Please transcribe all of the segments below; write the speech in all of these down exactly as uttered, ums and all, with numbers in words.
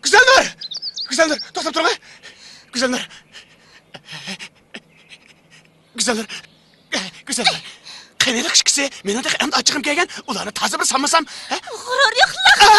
گۈزەلنۇر! گۈزەلنۇر، توختاپ تۇرۇڭ! گۈزەلنۇر! گۈزەلنۇر! گۈزەلنۇر! قېنى ھېلىقى ئىككىسى؟ مېنىڭ تېخى ئەمدى ئاچچىقىم كەلگەن، ئۇلارنى تازا بىر سالمىسام، ھە؟ غۇرۇر يوقلا!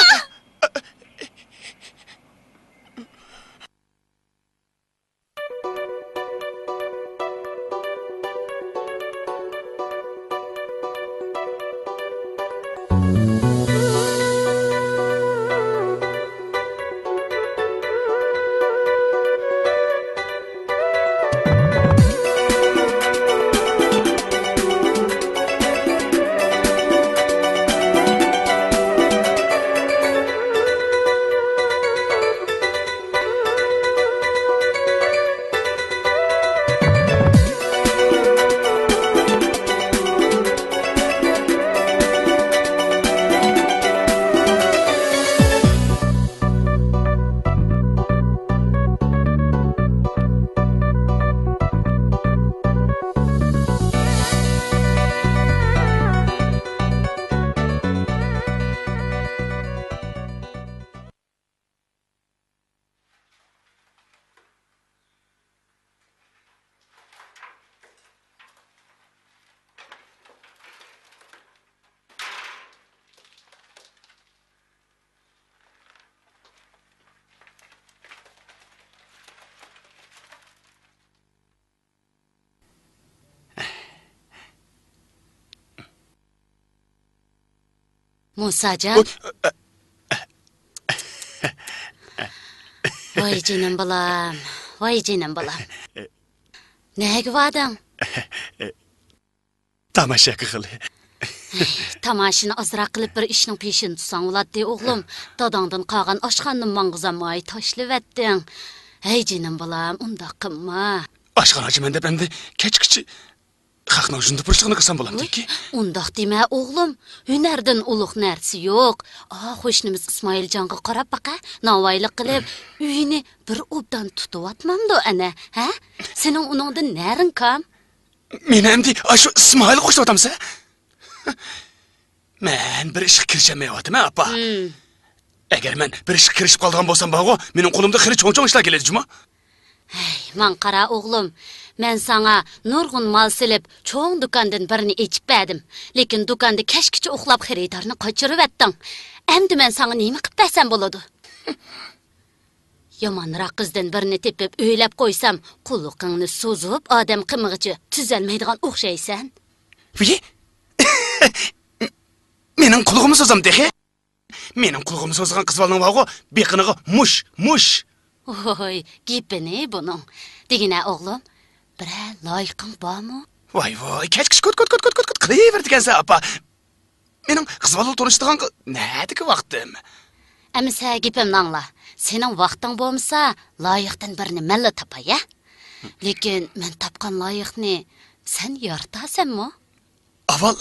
مۇساجان. ۋاي جېنىم بالام، ۋاي جېنىم بالام. نەگە باردىڭ؟ تاماشا قىلغىلى. تاماشىنى ئازراق قىلىپ، بىر ئىشنىڭ پېشىنى تۇتساڭ بولاتتى، ئوغلۇم. داداڭدىن قالغان ئاشخانىنى ماڭغۇزالماي تاشلىۋەتتىڭ. ھەي جېنىم بالام، ئۇنداق قىلما. ئاشخانىچى مەن دەپ ئەمدى كەچكىچە خەقنىڭ ژۇندىپۇرۇشلۇقىنى قىلسام بولامدىكى؟ ئۇنداق دېمە، ئوغلۇم. ھۈنەردىن ئۇلۇغ نەرسە يوق. ئا، قوشنىمىز ئىسمائىلجانغا قاراپ باقە. ناۋايلىق قىلىپ، ئۆيىنى بىر ئوبدان تۇتۇۋاتمامدۇ ئەنە، ھە؟ سېنىڭ ئۇنىڭدىن نەرىڭ كام؟ مېنى ئەمدى ئاشۇ ئىسمائىلغا قوشۇۋاتامسەن؟ مەن بىر ئىشقا كىرىشەلمەيۋاتىمەن، ئاپا. ھىم. ئەگەر مەن بىر ئىشقا كىرىشىپ قالىدىغان بولسام بارغۇ، مېنىڭ قولۇمدا خېلى چوڭ-چوڭ ئىشلار كېلىدۇ جۇمۇ. ھەي، ماڭا قارا ئوغلۇم، مەن ساڭا نۇرغۇن مال سېلىپ، چوڭ دۇكاندىن بىرنى ئېچىپ بەردىم. لېكىن دۇكاندا كەچكىچە ئۇخلاپ خېرىدارنى قاچۇرۇۋەتتىڭ. ئەمدى مەن ساڭا نېمە قىلىپ بەرسەم بولىدۇ؟ يامانراق قىزدىن بىرنى تېپىپ ئۆيلەپ قويسام، قۇلىقىڭنى سوزۇپ ئادەم قىلمىغىچە تۈزەلمەيدىغان ئوخشايسەن. ۋىي! مېنىڭ قۇلىقىمنى سوزام تېخى؟ مېنىڭ قۇلىقىمنى سوزغان قىز بالىنىڭ بارغۇ، بېقىنىغا مۇش، مۇش! ۋوي، گېپىنى بۇنىڭ. دېگىنە ئوغلۇم، بىرەر لايىقىڭ بارمۇ؟ ۋاي، ۋاي، كەچكىچە كوت، كوت، كوت قىلىۋېرىدىكەنسەن، ئاپا. مېنىڭ قىز بالا تونۇشىدىغان قىز نەدىكى ۋاقتىم؟ ئەمىسە گېپىمنى ئاڭلا. سېنىڭ ۋاقتىڭ بولمىسا، لايىقتىن بىرنى مەنلا تاپاي، ھە؟ لېكىن مەن تاپقان لايىقنى سەن يارىتارسەنمۇ؟ ئاۋۋال،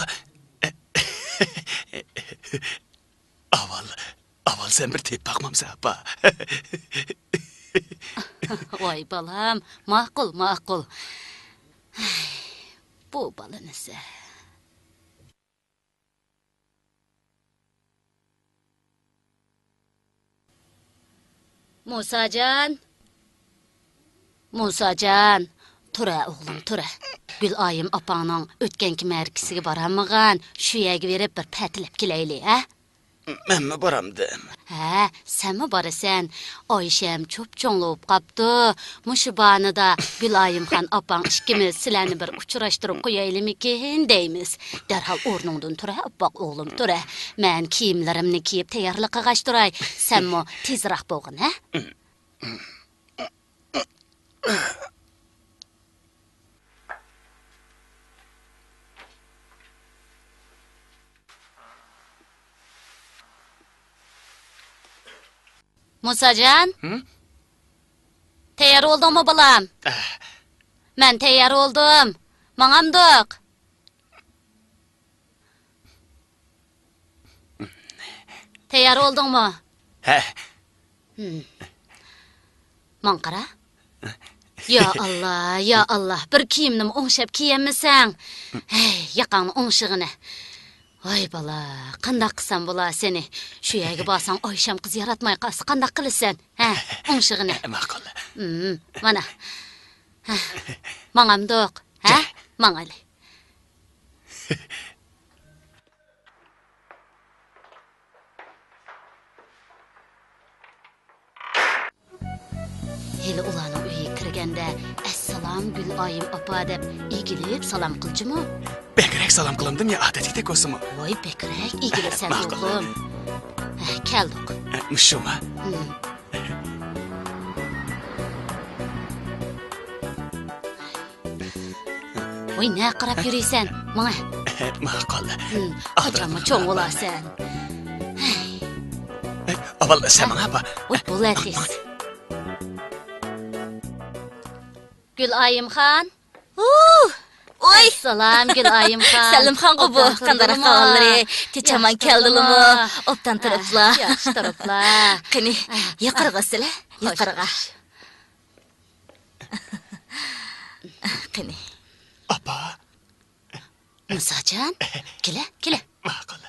ئاۋۋال، ئاۋۋال سەن بىر تېپىپ باقمامسەن، ئاپا؟ ۋاي بالام، ماقۇل، ماقۇل. بۇ بالىنىسە. مۇساجان! مۇساجان! تۇرە، ئوغلۇم، تۇرە. گۈلئايىم ئاپاڭنىڭ ئۆتكەنكى مەرىكىسىگە بارالمىغان، شۇ يەرگە بېرىپ بىر پەتىلەپ كېلەيلى، ھە؟ مەنمۇ بارامدىم؟ ھە، سەنمۇ بارىسەن. ئايشەم چوپچوڭلىۋۇپ قاپتۇ. مۇشۇ باھانىدا گۈلئايىمخان ئاپاڭ ئىككىمىز سىلەرنى بىر ئۇچراشتۇرۇپ قويايلىمىكىن دەيمىز. دەرھال ئورنۇڭدىن تۇرە، ئاپپاق ئوغلۇم، تۇرە. مەن كىيىملىرىمنى كىيىپ تەييارلىق قىلغاچ تۇراي. سەنمۇ تېزراق بولغىن، ھە؟ مۇساجان؟ ھىم؟ تەييار بولدۇڭمۇ، بالام؟ ئەھ. مەن تەييار بولدۇم. ماڭامدۇق؟ تەييار بولدۇڭمۇ؟ ھە. ھىم. ماڭا قارا. يا ئاللا، يا ئاللا، بىر كىيىمنىمۇ ئوڭشاپ كىيەلمىسەڭ. ھەي، ياقاڭنى ئوڭشىغىنە. ۋاي بالا، قانداق قىلسام بولا سېنى؟ شۇ يەرگە بارساڭ ئايشەم قىز ياراتماي قالسا قانداق قىلىسەن؟ ھە، ئوڭشىغىنى. ماقۇل. ھىم، مانا. ھە، ماڭامدۇق؟ ھە؟ جا. ماڭايلى. ھېلى ئۇلارنىڭ ئۆيىگە كىرگەندە، «ئەسسالام، گۈلئايىم ئاپا» دەپ ئېگىلىپ سالام قىلچىمۇ؟ بەكرەك سالام قىلامدىم يا ئادەتتىكىدەك بولسىمۇ؟ ۋاي، بەكرەك ئېگىلىسەن، ماقۇل. ئوغلۇم. ھە، كەلدۇق. ئە، مۇشۇما؟ ھىم. ۋاي، نە قاراپ يۈرىسەن؟ ماڭە. ماقۇل. ھىم، قاچانمۇ چوڭ بولارسەن؟ ئاۋۋال سەن ماڭە، ئاپا. ۋاي، بولە تېز. گۈلئايىمخان. ھۇ! ۋاي! ئەسسالام، گۈلئايىمخان. سەلىمخانغۇ بۇ، قانداقراق ئەھۋاللىرى؟ تىنچ-ئامان كەلدىلىمۇ؟ ئوبدان تۇرۇپلا؟ ياخشى تۇرۇپلا. قېنى، يۇقىرىغا سىلە، يۇقىرىغا. قېنى. ئاپا. مۇساجان، كېلە، كېلە. ماقۇل.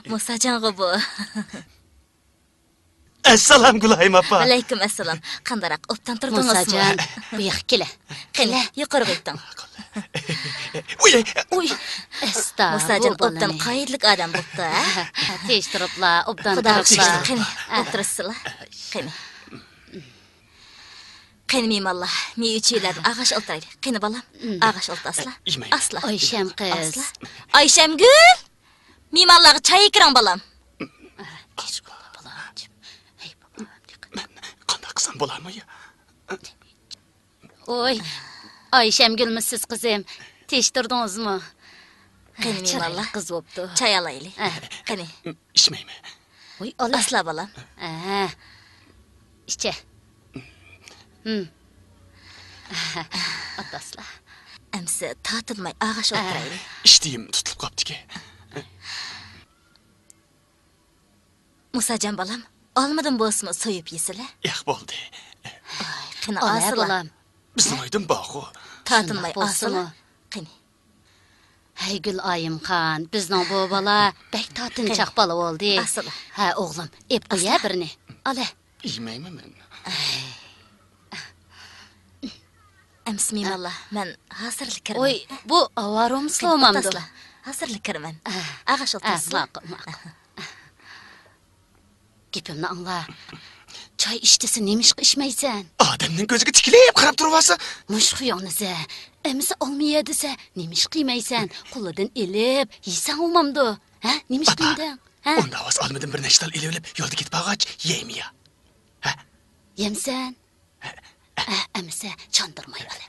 مۇساجانغۇ بۇ. ئەسسالام، گۈلئايىم ئاپا. ۋەلەيكۇم ئەسسالام. قانداقراق، ئوبدان تۇردىڭىزمۇ؟ مۇساجان، بۇ ياققا كېلە. قېنى، يۇقىرىغا ئۆتۈڭ. ئۇي، ئۇي. ئەستا، مۇساجان ئوبدان قائىدىلىك ئادەم بوپتۇ، ھە؟ تىنچ تۇرۇپلا، ئوبدان تۇرۇپلا. قېنى، ئولتۇرسىلا. قېنى. قېنى، مېھمانلار، مېۋە-چېۋىلەردىن ئاغاش ئولتۇرايلى. قېنى، بالام، ئاغاش ئولتۇرسىلا. ئاسلا. ئايشەم قىز. ئاسلا. ئايشەمگۈل! مېھمانلارغا چاي ئەكىرىڭ، بالام. تىنچ بولۇڭ، بالام. ھەي، بالام، دىققەت. مەن قانداق قىلسام بولارمۇ يا؟ ۋوي، ئايشەمگۈلمۇ سىز، قىزىم؟ تىنچ تۇردىڭىزمۇ؟ قېنى، مېھمانلار، قىز بوپتۇ. چاي ئالايلى. قېنى. ئىچمەيمەن. ۋوي، ئالا. ئاسلا، بالام. ئىچە. ھىم. ئاسلا. ئەمسە تارتىنماي ئاغاش ئولتۇرايلى. ئىشتىيىم تۇتۇلۇپ قاپتىكەن. مۇساجان بالام، ئالمىدىن بولسىمۇ سويۇپ يېسىلە. ياق، بولدى. ئاي، قېنى، ئاسلا، بالام. بىزنىڭ ئۆيدىن بارغۇ. تارتىنماي ئاسلا. قېنى. ھەي، گۈلئايىمخان، بىزنىڭ بۇ بالا بەك تارتىنچاق بالا بولدى. ئاسلا. ھە، ئوغلۇم، ئېپ قويە بىرنى. ئالە. يېمەيمەن مەن. ئەمسە مېھمانلار، مەن ھازىرلا كىرىمەن. ۋوي، بۇ ئاۋارە بولمىسىلا بولمامدۇ؟ ھازىرلا كىرىمەن. ئاغاش ئولتۇرسىلا. ماقۇل، ماقۇل. گېپىمنى ئاڭلا. چاي ئىچ دېسە، نېمىشقا ئىچمەيسەن؟ ئادەمنىڭ كۆزىگە تىكىلىپ قاراپ تۇرۇۋالسا. مۇشۇ خۇيۇڭنى زە. ئەمىسە ئالما يە دېسە، نېمىشقا يېمەيسەن؟ قولىدىن ئېلىپ يېسەڭ بولمامدۇ؟ ھە؟ نېمىشقا يېمىدىڭ؟ ھە؟ ئۇنداق بولسا ئالمىدىن بىر نەچچە تال ئېلىۋېلىپ يولدا كېتىپ قالغاچ يەيمىيە. ھە؟ يەمسەن؟ ھە، ئەمىسە چاندۇرماي ئالە.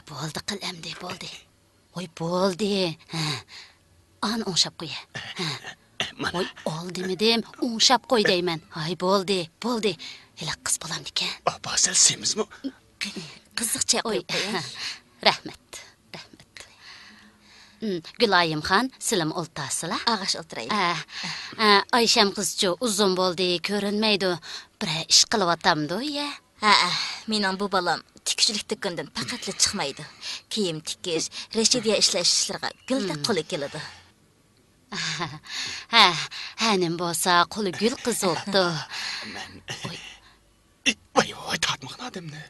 بولدى قىل ئەمدى، بولدى. ۋوي، بولدى. ھە. ئانى ئوڭشاپ قويە. ھە. ۋوي، ئال دېمىدىم، ئوڭشاپ قوي دەيمەن. ھاي، بولدى، بولدى. ھېلىقى قىز بولامدىكەن؟ ئاپا، سەل سېمىزمۇ؟ قېنى، قىزىقچە قويۇپ قوياي. رەھمەت، رەھمەت. گۈلئايىمخان، سىلىمۇ ئولتۇرسىلا. ئاغاش ئولتۇرايلى. ئايشەم قىزچۇ ئۇزۇن بولدى، كۆرۈنمەيدۇ. بىرەر ئىش قىلىۋاتامدۇ يە؟ ھەئە، مېنىڭ بۇ بالام تىككۈچىلىك دۇكىنىدىن پەقەتلا چىقمايدۇ. كىيىم تىكىش، رېشىدىيە ئىشلەش ئىشلىرىغا گۈلدەك قولى كېلىدۇ. ھە، ھە، نېمە بولسا قولى گۈل قىز بوپتۇ. مەن، ۋاي، ۋاي، تارتمىغىن ئادەمنى.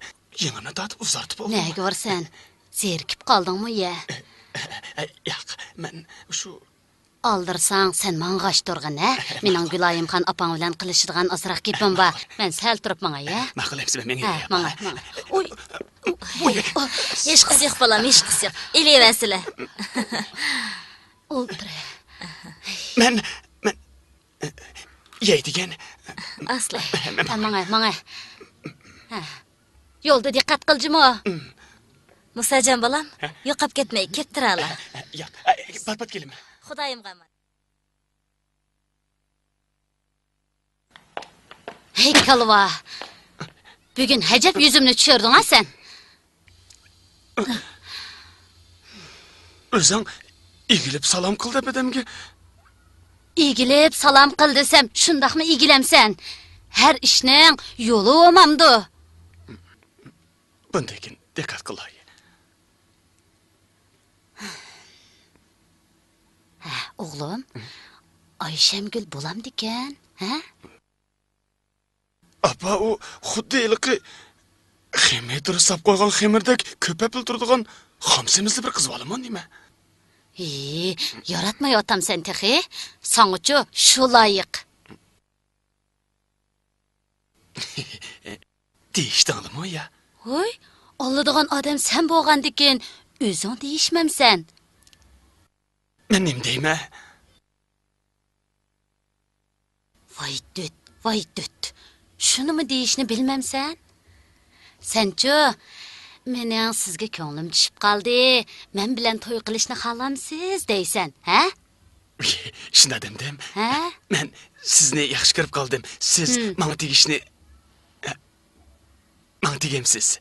يېڭىمنى تارتىپ ئۇزارتىپ بولدۇم. نەگە بارىسەن؟ زېرىكىپ قالدىڭمۇ يە؟ ياق، مەن شۇ ئالدىرىساڭ، سەن ماڭغاچ تۇرغىن، ھە؟ مېنىڭ گۈلايىمخان ئاپاڭ بىلەن قىلىشىدىغان ئازراق گېپىم بار. مەن سەل تۇرۇپ ماڭاي، ھە؟ ماقۇل، ئەمىسە مەن مېڭىپ ھە، ماڭاي، ماڭاي. ئۇي، ئۇي. ھېچقىسى يوق، بالام، ھېچقىسى يوق. ئېلىۋەرسىلە. ئولتۇر. مەن، مەن، يەيدىگەن. ئاسلا. مەن ھە، ماڭاي، ماڭاي. ھە. يولدا دىققەت قىل جۇمۇ. مۇساجان بالام، ھە؟ يوقاپ كەتمەي، كەپ تۇرالا. ياق، پات-پات كېلىمەن. خۇدايىمغا ئامانەت. ھەي، كالۋا! بۈگۈن ھەجەپ يۈزۈمنى چۈشۈردۈڭ-ھە سەن. ئۆزۈڭ ئېگىلىپ سالام قىل دەپ ئادەمگە. ئېگىلىپ سالام قىل دېسەم، شۇنداقمۇ ئېگىلەمسەن؟ ھەر ئىشنىڭ يولى بولمامدۇ؟ بۇندىن كېيىن دىققەت قىلاي. ئە، ئوغلۇم، ئايشەمگۈل بولامدىكەن، ھە؟ ئاپا، ئۇ خۇددى ھېلىقى خېمىر تۇرۇسلاپ قويغان خېمىردەك كۆپەپلا تۇرىدىغان خام سېمىزلا بىر قىز بالىمۇ نېمە؟ ھى، ياراتمايۋاتامسەن تېخى؟ ساڭىچۇ شۇ لايىق. دېيىشتىڭلىمۇ يا؟ ھوي، ئالىدىغان ئادەم سەن بولغاندىكىن ئۆزۈڭ دېيىشمەمسەن؟ مەن نېمە دەيمەن؟ ۋاي دۆت، ۋاي دۆت. شۇنىمۇ دېيىشنى بىلمەمسەن؟ سەنچۇ، مېنىڭ سىزگە كۆڭلۈم چۈشۈپ قالدى، مەن بىلەن توي قىلىشنى خالامسىز دەيسەن، ھە؟ شۇنداق دېمىدىم. ھە؟ مەن سىزنى ياخشى كۆرۈپ قالدىم. سىز ھىم. ماڭا تېگىشنى، ماڭا تېگەمسىز؟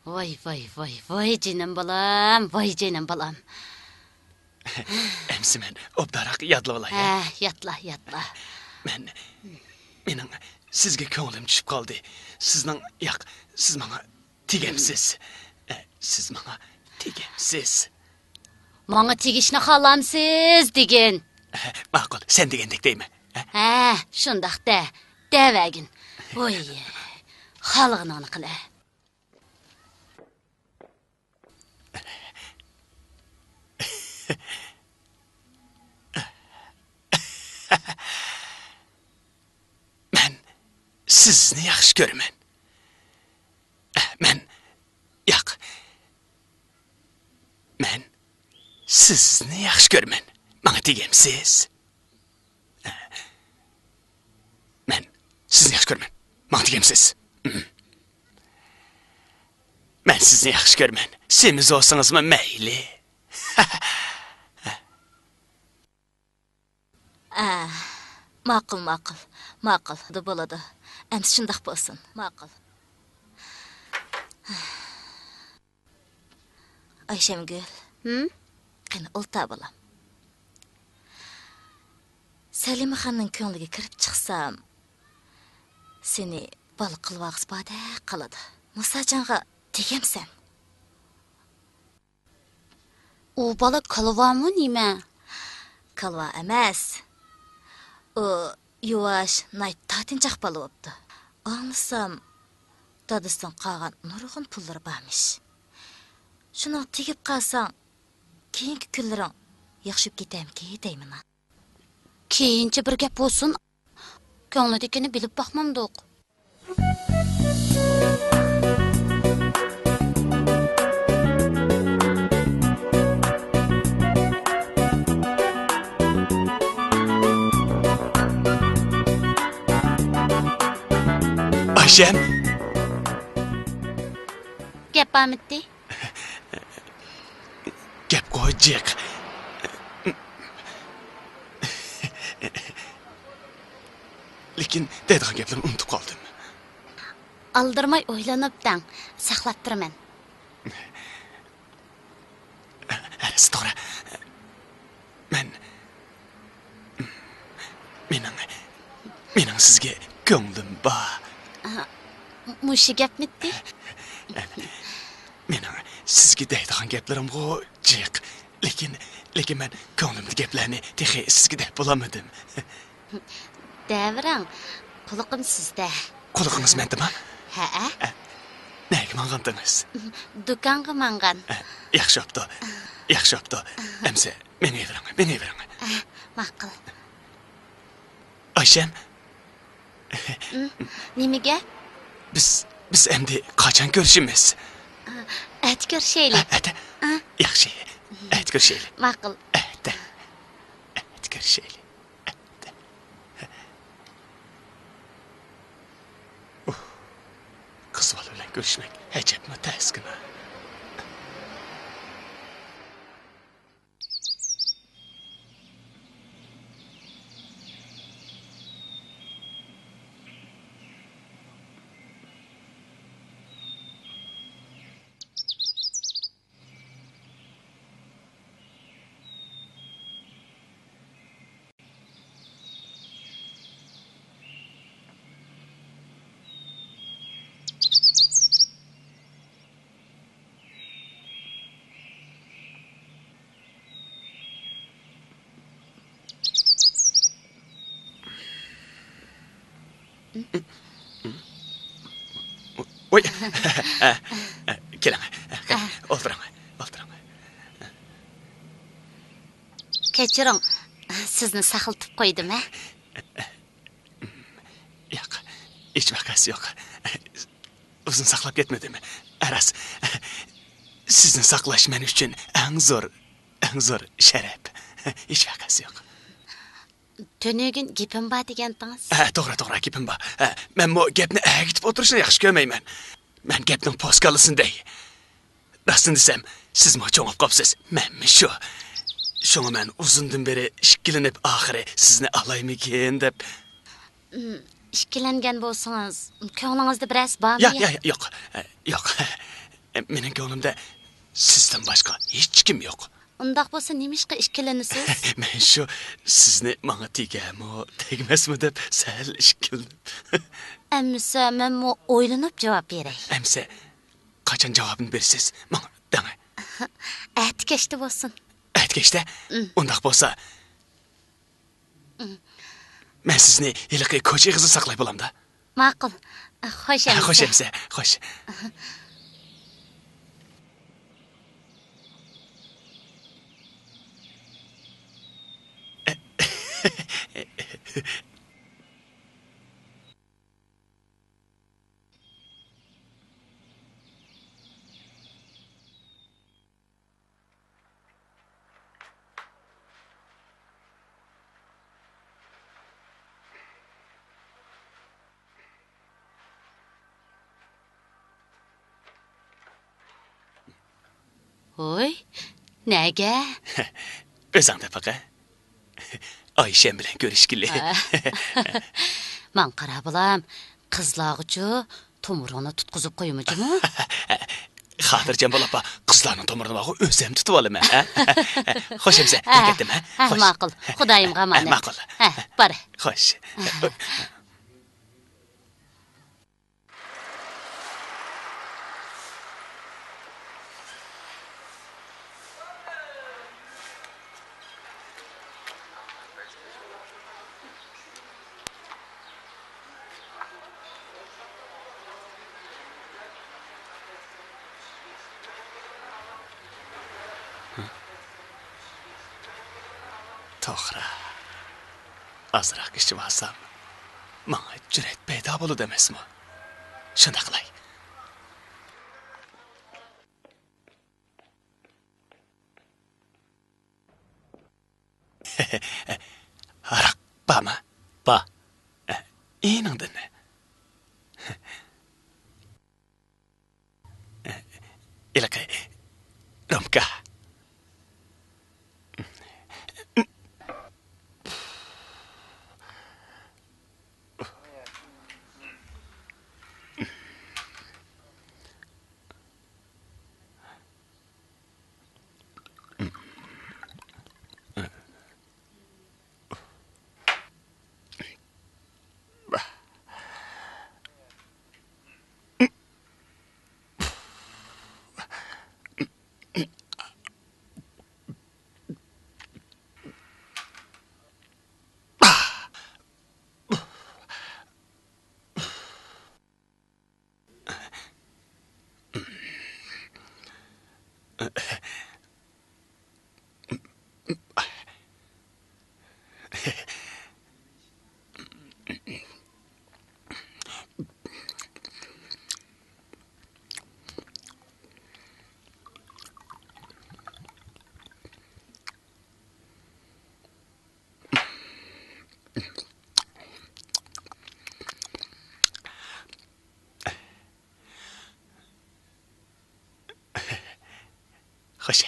ۋاي، ۋاي، ۋاي، ۋاي، جېنىم بالام، ۋاي، جېنىم بالام. ئەمسە مەن ئوبدانراق يادلىۋالاي، ھە؟ ھە، يادلا، يادلا. مەن، مېنىڭ سىزگە كۆڭلۈم چۈشۈپ قالدى. سىزنىڭ، ياق، سىز ماڭا تېگەمسىز. ئە، سىز ماڭا تېگەمسىز. ماڭا تېگىشنى خالامسىز دېگىن. ئە، ماقۇل، سەن دېگەندەك دەيمەن. ئە؟ ھە، شۇنداق دە، دەۋەرگىن. ۋوي، خالىغىنىڭنى قىل، ئە. مەن سىزنى ياخشى كۆرىمەن. مەن، ياق. مەن سىزنى ياخشى كۆرىمەن. ماڭا تېگەمسىز؟ مەن سىزنى ياخشى كۆرىمەن. ماڭا تېگەمسىز؟ مەن سىزنى ياخشى كۆرىمەن. سېمىز بولسىڭىزمۇ مەيلى. ئە، ماقۇل، ماقۇل، ماقۇل. بولىدۇ، بولىدۇ. ئەمسە شۇنداق بولسۇن. ماقۇل. ئايشەمگۈل. ھىم؟ قېنى، ئولتۇر، بالام. سەلىمىخاننىڭ كۆڭلىگە كىرىپ چىقسام، سېنى بالا قىلىۋالغۇسى باردەك قىلىدۇ. مۇساجانغا تېگەمسەن؟ ئۇ بالا كالۋامۇ نېمە؟ كالۋا ئەمەس. ئۇ يۇۋاش، ناھايىتى تارتىنچاق بالا بوپتۇ. ئاڭلىسام، دادىسىنىڭ قالغان نۇرغۇن پۇللىرى بارمىش. شۇنىڭغا تېگىپ قالساڭ، كېيىنكى كۈنلىرىڭ ياخشى بولۇپ كېتەرمىكىن دەيمەن. كېيىنچە بىر گەپ بولسۇن، كۆڭلىدىكىنى بىلىپ باقمامدۇق. ئايشەم! گەپ بارمىتى؟ گەپقۇ جىق. لېكىن دەيدىغان گەپلىرىمنى ئۇنتۇپ قالدىم. ئالدىرىماي ئويلىنىپ دەڭ، ساقلاپ تۇرىمەن. ھەرىسى توغرا. مەن، مېنىڭ، مېنىڭ سىزگە كۆڭلۈم بار. ئا، مۇشۇ گەپمىتى؟ مېنىڭ سىزگە دەيدىغان گەپلىرىمغۇ جىق. لېكىن، لېكىن مەن كۆڭلۈمدىكى گەپلەرنى تېخى سىزگە دەپ بولالمىدىم. دەۋېرىڭ، قۇلىقىم سىزدە. قۇلىقىڭىز مەندىما؟ ھەئە. ئە، نەگە ماڭغانتىڭىز؟ دۇكانغا ماڭغان. ئە، ياخشى بوپتۇ. ياخشى بوپتۇ. ئەمسە مېڭىۋېرىڭ، مېڭىۋېرىڭ. ئە، ماقۇل. ئايشەم. ئىم، نېمە گەپ؟ بىز، بىز ئەمدى قاچان كۆرۈشىمىز؟ ئەتە كۆرۈشەيلى. ئە، ئەتە؟ ئە. ياخشى. ئەتە كۆرۈشەيلى. ماقۇل. ئەتە. ئەتە كۆرۈشەيلى. ئەتە. ئۇھ. قىز بالا بىلەن كۆرۈشمەك ئەجەبمۇ تەسكىنا. ۋوي. كېلىڭ، كېلىڭ، ئولتۇرۇڭ، ئولتۇرۇڭ. كەچۈرۈڭ، سىزنى ساقلىتىپ قويدۇم، ھە؟ ياق، ھېچ ۋەقەسى يوق. ئۇزۇن ساقلاپ كەتمىدىم. راست، سىزنى ساقلاش مەن ئۈچۈن ئەڭ زور، ئەڭ زور شەرەپ. ھېچ ۋەقەسى يوق. تۈنۈگۈن گېپىم بار دېگەنتىڭىز. ھە، توغرا، توغرا، گېپىم بار. ھە، مەنمۇ گەپنى ئەگىتىپ ئولتۇرۇشنى ياخشى كۆرمەيمەن. مەن گەپنىڭ پوسكالىسىنى دەي. راستىنى دېسەم، سىزمۇ چوڭىيىپ قاپسىز، مەنمۇ شۇ. شۇڭا مەن ئۇزۇندىن بېرى ئىككىلىنىپ، ئاخىرى سىزنى ئالايمىكىن دەپ. ئىم، ئىككىلەنگەن بولسىڭىز، كۆڭلىڭىزدە بىرەرسى بارمۇ يا، يا؟ يا، يا، يوق، يوق. مېنىڭ كۆڭلۈمدە سىزدىن باشقا ھېچكىم يوق. ئۇنداق بولسا نېمىشقا ئىككىلىنىسىز؟ مەن شۇ، سىزنى ماڭا تېگەرمۇ، تەگمەسمۇ دەپ سەل ئىككىلىنىپ. ئەمىسە مەنمۇ ئويلىنىپ جاۋاب بېرەي. ئەمىسە قاچان جاۋابىنى بېرىسىز؟ ماڭا دەڭە. ئەتە كەچتە بولسۇن. ئەتە كەچتە؟ ئىم. ئۇنداق بولسا، مەن سىزنى ھېلىقى كوچا ئېغىزىدا ساقلاي بولامدا؟ ماقۇل. خوش ھە، ئەمىسە. خوش ئەمىسە، خوش. ھوي، نەگە؟ ئۆزۈڭ تېپىقە. ئايشەم بىلەن كۆرۈشكىلى. ماڭا قارا، بالام، قىزلارغىچۇ تومۇرۇڭنى تۇتقۇزۇپ قويما جۇمۇ. خاتىرجەم بول، ئاپا، قىزلارنىڭ تومۇرىنى ماقۇ ئۆزۈم تۇتۇۋالىمەن، ھە؟ خوش ئەمىسە، مەن كەتتىم، ھە؟ خوش. ماقۇل، خۇدايىمغا ئامانەت. ماقۇل. ھە، بار. خوش. توغرا. ئازراق ئىچىۋالسام، ماڭا جۈرئەت پەيدا بولىدۇ ئەمەسمۇ؟ شۇنداق قىلاي. ھاراق بارمۇ؟ بار. ئېنىڭدىن. ھېلىقى رومكا. خوش.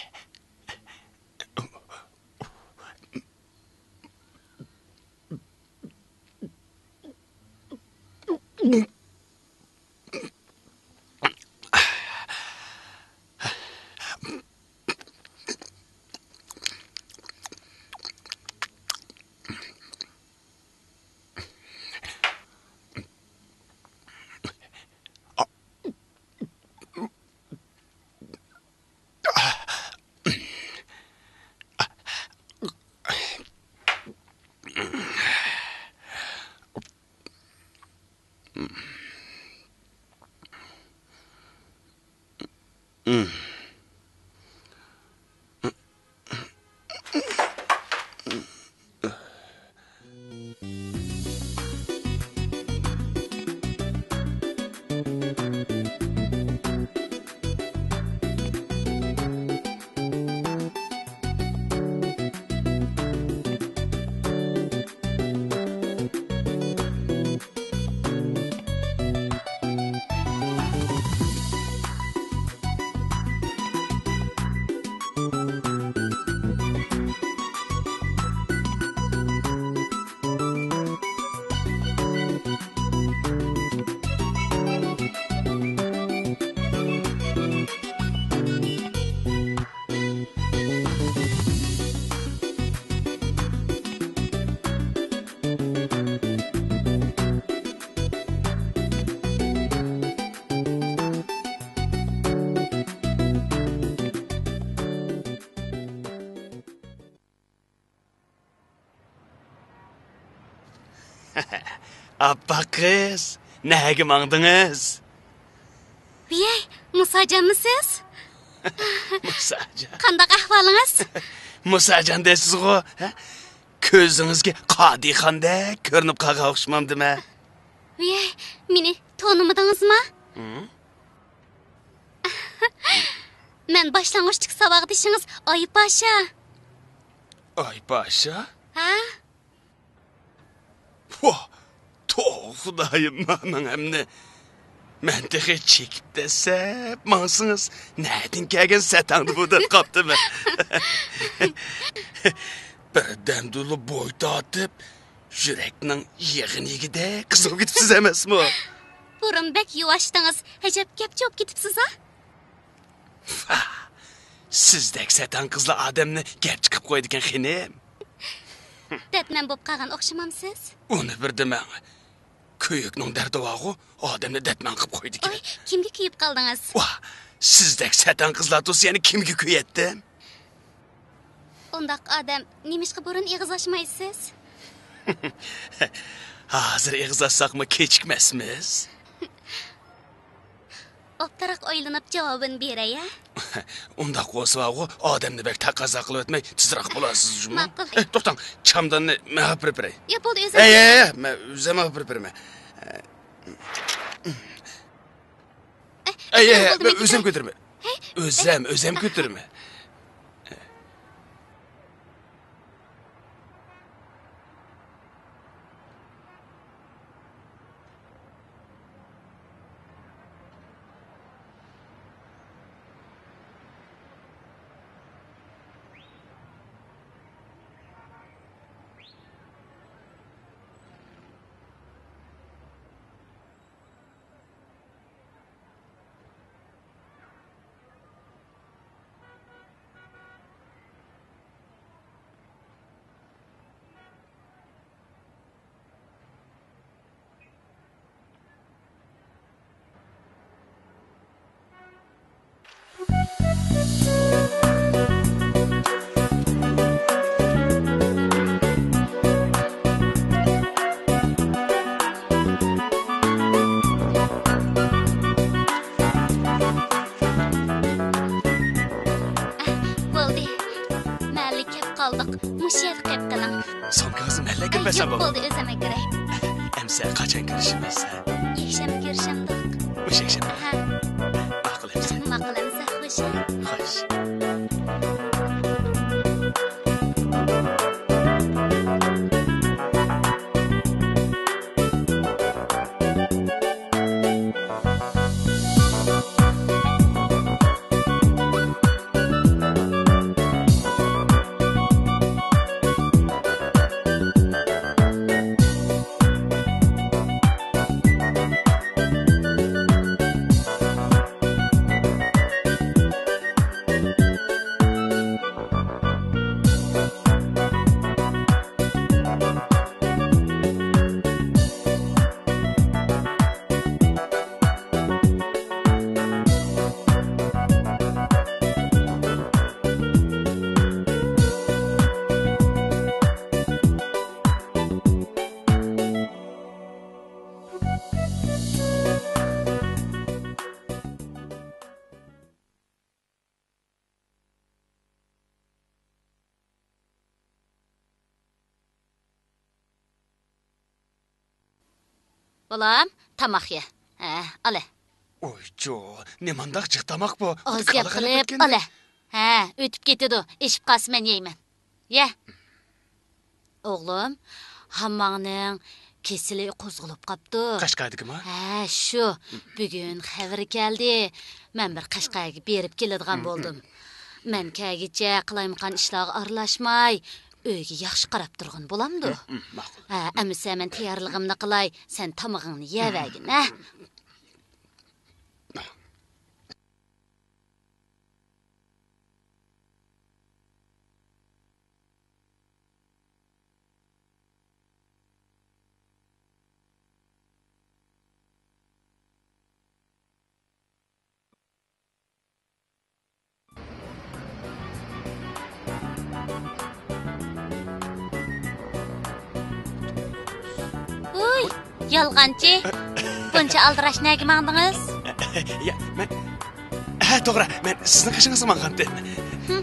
ئاپئاق قىز، نەگە ماڭدىڭىز؟ ۋىيەي، مۇساجانمۇسىز؟ مۇساجان. قانداق ئەھۋالىڭىز؟ مۇساجان دەيسىزغۇ، ھە؟ كۆزىڭىزگە قادىخاندەك كۆرۈنۈپ قالغان ئوخشىمامدىمەن؟ ۋىيەي، مېنى تونۇمىدىڭىزما؟ ھە؟ مەن باشلانغۇچتىكى ساۋاقدىشىڭىز ئايپاشا. ئايپاشا؟ ھە؟ ۋاھ، توۋا خۇدايىم، ماڭ ئەمدى. مەن تېخى چېكىپ دەسسەپ ماڭسىڭىز، نەدىن كەلگەن سەتەڭدۇ بۇ دەپ قاپتىمەن. بىردەمدىلا بوي تارتىپ، يۈرەكنىڭ يېغىنى يېگۈدەك قىزىپ كېتىپسىز ئەمەسمۇ؟ بۇرۇن بەك يۇۋاشتىڭىز، ئەجەب گەپچى بولۇپ كېتىپسىز-ھە؟ سىزدەك سەتەڭ قىزلا ئادەمنى گەپ چىقىپ قويىدىكەن خېنىم. دەتمەن بولۇپ قالغان ئوخشىمامسىز؟ ئۇنى بىر دېمەڭ. كۆيۈكنىڭ دەردى بارغۇ، ئادەمنى دەتمەن قىلىپ قويىدىكەن. ئوي، كىمگە كۆيۈپ قالدىڭىز؟ ۋاھ، سىزدەك سەتەڭ قىزلار تۇرسا يەنە كىمگە كۆيەتتىم؟ ئۇنداق ئادەم نېمىشقا بۇرۇن ئېغىز ئاچمايسىز؟ ھازىر ئېغىز ئاچساقمۇ كېچىكمەسمىز؟ ئوبدانراق ئويلىنىپ جاۋابىنى بېرەي، ھە؟ ئۇنداق بولسا بارغۇ، ئادەمنى بەك تەقەززا قىلىۋەتمەي، تېزراق بولارسىز جۇمۇ. ماقۇل. ئەي، توختاڭ، چامداننى مەن ئاپىرىپ بېرەي. ياق، بولدى، ئۆزۈم ئەي، ئەي، كۆتۈرەي. ئەي، مەن ئۆزۈم ئاپىرىپ بېرىمەن. ئەي، ئەي، بولدى، مەن ئۆزۈم كۆتۈرەي. كۆتۈرىمەن. ھەي. ئۆزۈم، ئۆزۈم كۆتۈرىمەن. بولدى. مەھەللىگە كەپ قالدۇق. مۇشۇ يەردە قېلىپ قېلىڭ. سومكىڭىزنى مەھەللىگە ئەي، كەپمەسەم ياق، بولىدۇ. بولدى، ئۆزۈم ئەكىرەي. ئەمسە قاچان كۆرۈشىمىز؟ يەكشەنبە كۆرۈشەمدۇق. مۇشۇ يەكشەنبە؟ ھە. ماقۇل ئەمسە. ماقۇل ئەمسە، خوش. خوش. بالام، تاماق يە. ھە، ئالە. ئويچۇ، نېمانداق جىق تاماق بۇ؟ ئاز گەپ قىلىپ، ئالە. ھە، ئۆتۈپ كېتىدۇ. ئېشىپ قالسا مەن يەيمەن. يە. ئوغلۇم، ھامماڭنىڭ كېسىلى قوزغىلىپ قاپتۇ. قەشقەردىكىما؟ ھە، شۇ. بۈگۈن خەۋىرى كەلدى. مەن بىر قەشقەرگە بېرىپ كېلىدىغان بولدۇم. مەن كەلگۈچە قالايمىقان ئىشلارغا ئارىلاشماي، ئۆيگە ياخشى قاراپ تۇرغىنى بولامدۇ؟ ماقۇل. ھە، ئەمىسە مەن تەييارلىقىمنى قىلاي، سەن تامىقىڭنى يەۋەرگىن، ھە؟ يالغانچى! بۇنچە ئالدىراش نەگە ماڭدىڭىز؟ يا، مەن، ھە، توغرا، مەن سىزنىڭ قېشىڭىزغا ماڭغانتىم. ھىم،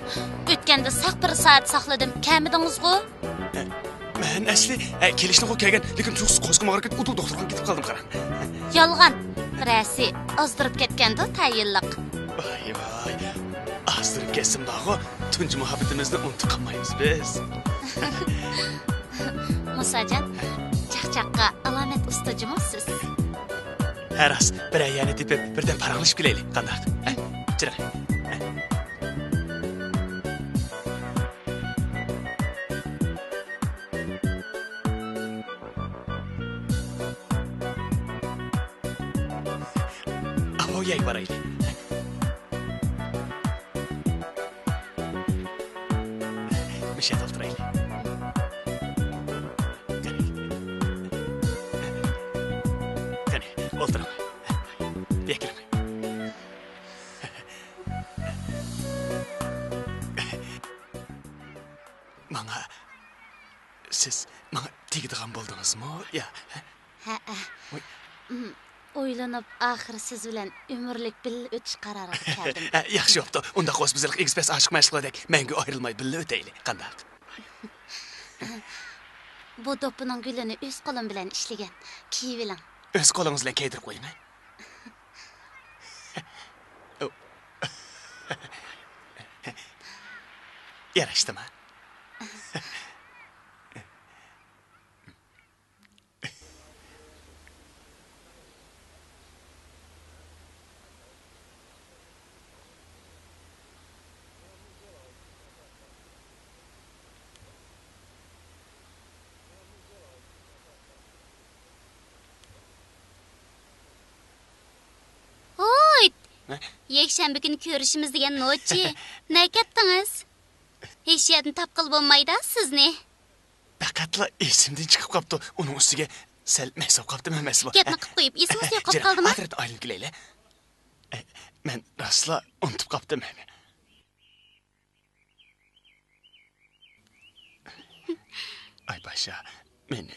ئۆتكەندە ساق بىر سائەت ساقلىدىم، كەلمىدىڭىزغۇ؟ مەن ئەسلى، ئە، كېلىشنىغۇ كەلگەن، لېكىن تۇيۇقسىز قورسىقىم ئاغرىپ كېتىپ، ئۇدۇل دوختۇرخانىغا كېتىپ قالدىم، قاراڭ. يالغان! بىرەرسى ئازدۇرۇپ كەتكەندۇ تەيىنلىق. ۋاي، ۋاي، ئازدۇرۇپ كەتسىمۇ بارغۇ، تۇنجى مۇھەببىتىمىزنى ئۇنتۇپ قالمايمىز بىز. مۇساجان، چاقچاققا ئالامەت ئۇستا جۇمۇ سىز. ھە، راست، بىرەر يەرنى تېپىپ، بىردەم پاراڭلىشىپ كېلەيلى، قانداق؟ ھە، چىراي. ھە. ئاۋۇ يەرگە بارايلى. مۇشۇ يەردە ئولتۇرايلى. قېنى، ئولتۇرۇڭ. بۇيەرگە كېلىڭ. ماڭا، سىز ماڭا تېگىدىغان بولدىڭىزمۇ يا؟ ھەئە. ۋاي. ئويلىنىپ، ئاخىرى سىز بىلەن ئۆمۈرلۈك بىللە ئۆتۈش قارارىغا كەلدىم. ھە، ياخشى بوپتۇ. ئۇنداق بولسا بىز ھېلىقى ئېگىز پەس ئاشىق مەشۇقلاردەك مەڭگۈ ئايرىلماي بىللە ئۆتەيلى. قانداق؟ بۇ دوپپىنىڭ گۈلىنى ئۆز قولۇم بىلەن ئىشلىگەن. كىيىۋېلىڭ. ئۆز قولىڭىز بىلەن كىيدۈرۈپ قويۇڭ، ھە؟ ياراشتىما؟ ھويت! ھە؟ يەكشەنبە كۈنى كۆرۈشىمىز دېگەن نوچى. نەگە كەتتىڭىز؟ ھېچ يەردىن تاپقىلى بولمايدا سىزنى. پەقەتلا ئېسىمدىن چىقىپ قاپتۇ. ئۇنىڭ ئۈستىگە سەل مەست بولۇپ قاپتىم ئەمەسمۇ؟ گەپنى قىلىپ قويۇپ، ئېسىڭىزدىن يوقاپ قالدىما؟ ئاخىرىدا ئايلىنىپ كېلەيلى. مەن راستلا ئۇنتۇپ قاپتىمەن. ئاي پاشا، مېنى،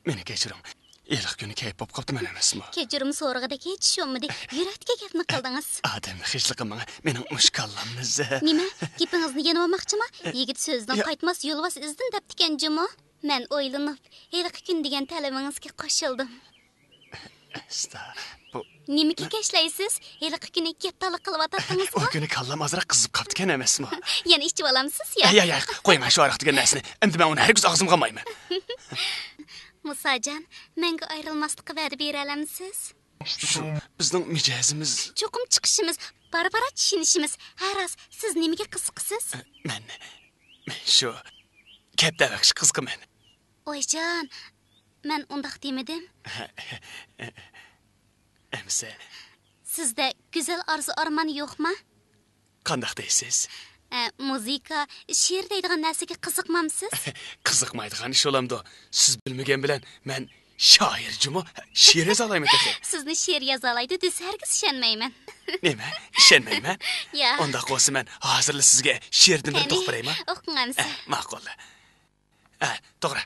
مېنى كەچۈرۈڭ. ھېلىقى كۈنى كەيپ بولۇپ قاپتىمەن ئەمەسمۇ؟ كەچۈرۈم سورىغۇدەك ھېچ ئىش بولمىدى. يۈرەكتىكى گەپنى قىلدىڭىز. ئادەمنى خىجىل قىلماڭ، مېنىڭ مۇشۇ كاللامنى زە- نېمە؟ گېپىڭىزنى يېنىۋالماقچىما؟ يىگىت سۆزىدىن قايتماس، يولۋاس ئىزىدىن دەپتىكەن جۇمۇ. مەن ئويلىنىپ، ھېلىقى كۈن دېگەن تەلىپىڭىزگە قوشۇلدۇم. ئەستا، بۇ نېمە كېكەچلەيسىز؟ ھېلىقى كۈنى گەپدانلىق قىلىۋاتاتتىڭىزغۇ؟ ئۇ كۈنى كاللام ئازراق قىزىپ قاپتىكەن ئەمەسمۇ؟ يەنە ئىچىۋالامسىز يا؟ ياق، ياق، قويۇڭ شۇ ھاراق دېگەن نەرسىنى. ئەمدى مەن ئۇنى ھەرگىز ئاغزىمغا ئالمايمەن. مۇساجان، مەڭگۈ ئايرىلماسلىققا ۋەدە بېرەلەمسىز؟ شۇ بىزنىڭ مىجەزىمىز. چوقۇم چىقىشىمىز، بارا-بارا چۈشىنىشىمىز. ھە راست، سىز نېمىگە قىزىقىسىز؟ مەن، مەن شۇ كەپتەر بېقىشقا قىزىقىمەن. ۋايجان، مەن ئۇنداق دېمىدىم. ئەمىسە. سىزدە گۈزەل ئارزۇ-ئارمان يوقما؟ قانداق دەيسىز؟ ئە، مۇزىكا، شېئىر دەيدىغان نەرسىگە قىزىقمامسىز؟ قىزىقمايدىغان ئىش بولامدۇ؟ سىز بىلمىگەن بىلەن مەن شائىر جۇمۇ، شېئىر يازالايمەن تېخى. سىزنى شېئىر يازالايدۇ دېسە ھەرگىز ئىشەنمەيمەن. نېمە؟ ئىشەنمەيمەن؟ ياق. ئۇنداق بولسا مەن ھازىرلا سىزگە شېئىردىن بىرنى قېنى، توقۇپ بېرەيمۇ؟ ئوقۇڭ ئەمىسە. ئە، ماقۇل. ئە، توغرا.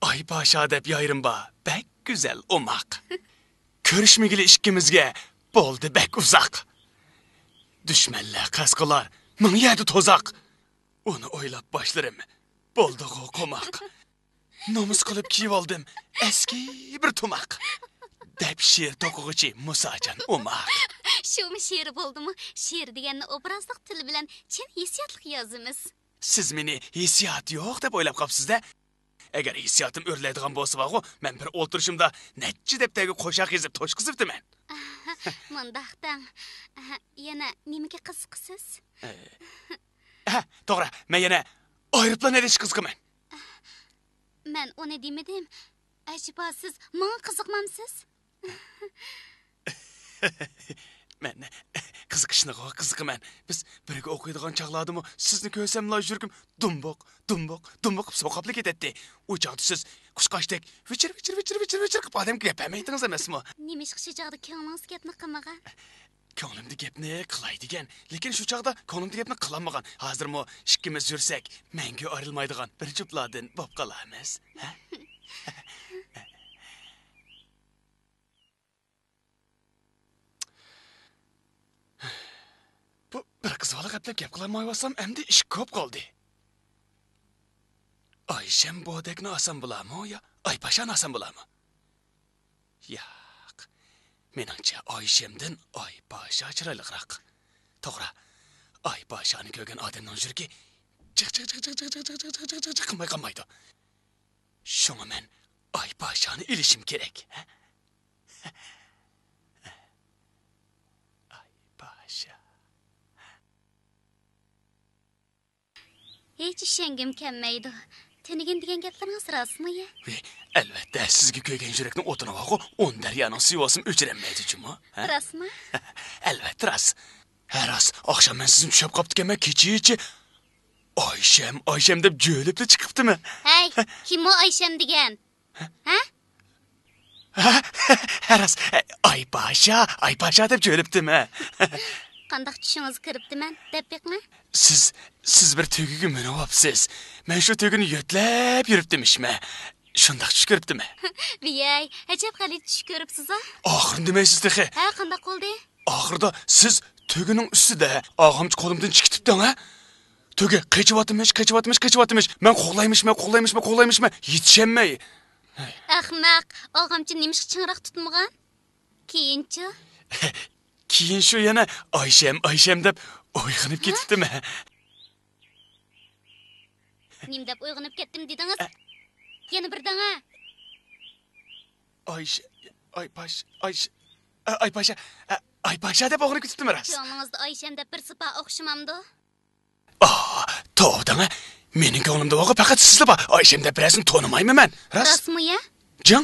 ئاي پاشا دەپ يايرىم بار، بەك گۈزەل ئوماق. كۆرۈشمىگىلى ئىككىمىزگە بولدى بەك ئۇزاق. دۈشمەنلەر قەست قىلار مىڭ يەردە تۇزاق. ئۇنى ئويلاپ باشلىرىم بولدىغۇ قوماق. نومۇس قىلىپ كىيىۋالدىم ئەسكى بىر تۇماق. دەپ شېئىر توقۇغۇچى مۇساجان ئوماق. شۇمۇ شېئىر بولدىمۇ؟ شېئىر دېگەننى ئوبرازلىق تىل بىلەن چىن ھېسسىياتلىق يازىمىز. سىز مېنى ھېسسىياتى يوق دەپ ئويلاپ قاپسىز-دە؟ ئەگەر ھېسسىياتىم ئۆرلەيدىغان بولسا بارغۇ، مەن بىر ئولتۇرۇشۇمدا نەچچە دەپتەرگە قوشاق يېزىپ توشقۇزۇپتىمەن. مۇنداق دەڭ. يەنە نېمىگە قىزىقىسىز؟ ھە، توغرا، مەن يەنە ئايروپىلان ھەيدەشكە قىزىقىمەن. مەن ئۇنى دېمىدىم. ئەجەبا سىز ماڭا قىزىقمامسىز؟ مەن قىزىقىشنىغۇ قىزىقىمەن. بىز بىرگە ئوقۇيدىغان چاغلاردىمۇ سىزنى كۆرسەملا يۈرىكىم دۇمبۇق، دۇمبۇق، دۇمبۇق قىلىپ سوقۇپلا كېتەتتى. ئۇ چاغدا سىز قۇشقاچتەك ۋىچىر، ۋىچىر، ۋىچىر، ۋىچىر، ۋىچىر قىلىپ ئادەمگە گەپ بەرمەيتتىڭىز ئەمەسمۇ؟ نېمىشقا شۇ چاغدا كۆڭلىڭىز گەپنى قىلمىغان؟ كۆڭلۈمدە گەپنى قىلاي دېگەن، لېكىن شۇ چاغدا كۆڭلۈمدە گەپنى قىلالمىغان. ھازىرمۇ ئىككىمىز يۈرسەك، مەڭگۈ ئايرىلمايدىغان بىر جۈپلاردىن بوپ قالارمىز. ھە؟ ھالا ئەپلەپ گەپ قىلالمايۋاتسام، ئەمدى ئىش كۆپ قالدى. ئايشەم بودەكنى ئالسام بولامۇ يا ئايپاشانى ئالسام بولامۇ؟ ياق. مېنىڭچە ئايشەمدىن ئايپاشا چىرايلىقراق. توغرا. ئايپاشانى كۆرگەن ئادەمنىڭ يۈرىكى جىق جىق جىق جىق جىق جىق جىق جىق جىق جىق جىق قىلماي قالمايدۇ. شۇڭا مەن ئايپاشانى ئېلىشىم كېرەك. ئايپاشا. ھېچ ئىشەنگۈم كەلمەيدۇ. تۈنۈگۈن دېگەن گەپلىرىڭىز راستمۇ يا؟ ھې، ئەلۋەتتە، سىزگە كۆيگەن يۈرەكنىڭ ئوتىنى بارغۇ، ئون دەريانىڭ سۈيى بولسىمۇ ئۆچۈرەلمەيدۇ جۇمۇ، ھە؟ راستمۇ؟ ئەلۋەتتە راست. ھە راست، ئاخشام مەن سىزنى چۈشەپ قاپتىكەنمەن، كېچىچە ئايشەم، ئايشەم دەپ جۆلۈپلا چىقىپتىمەن. ھەي، كىم ئۇ ئايشەم دېگەن؟ ھە؟ ھە، راست. ئايپاشا، ئايپاشا دەپ جۆلۈپتىمەن. قانداق چۈشىڭىزگە كىرىپتىمەن، دەپ بېقىڭە. سىز، سىز بىر تۆگىگە مىنىۋاپسىز. مەن شۇ تۆگىنى يۆتلەپ يۈرۈپتىمىشمەن. شۇنداق چۈش كۆرۈپتىمەن. ۋىيەي، ئەجەب غەلىتە چۈش كۆرۈپسىز-ە. ئاخىرىنى دېمەيسىز تېخى. ھە، قانداق بولدى؟ ئاخىرىدا سىز تۆگىنىڭ ئۈستىدە، ئاغامچە قولۇمدىن چىقىپ كېتىپتىڭ، ھە؟ تۆگە قېچىۋاتىمىش، قېچىۋاتىمىش، قېچىۋاتىمىش. مەن قوغلايمىشمەن، قوغلايمىشمەن، قوغلايمىشمەن. يېتىشەلمەي. ئەخمەق، ئاغامچە نېمىشقا چىڭراق تۇتمىغان؟ كېيىنچۇ؟ كېيىن شۇ يەنە ئايشەم، ئايشەم دەپ ئويغىنىپ ھە؟ كېتىپتىمەن. نېمە دەپ ئويغىنىپ كەتتىم دېدىڭىز؟ ئە. يەنە بىر دەڭە. ئايش-، ئايپاش-، ئايش-، ئە، ئايپاشا، ئە، ئايپاشا دەپ ئويغىنىپ كېتىپتىمەن راست. كۆڭلىڭىزدە ئايشەم دەپ بىرسى بار ئوخشىمامدۇ؟ ئا، توۋا دەڭە. مېنىڭ كۆڭلۈمدە بولغان پەقەت سىزلا بار. ئايشەم دەپ بىرەرسىنى تونۇمايمەن مەن. راست. راستمۇ يا؟ جىڭ.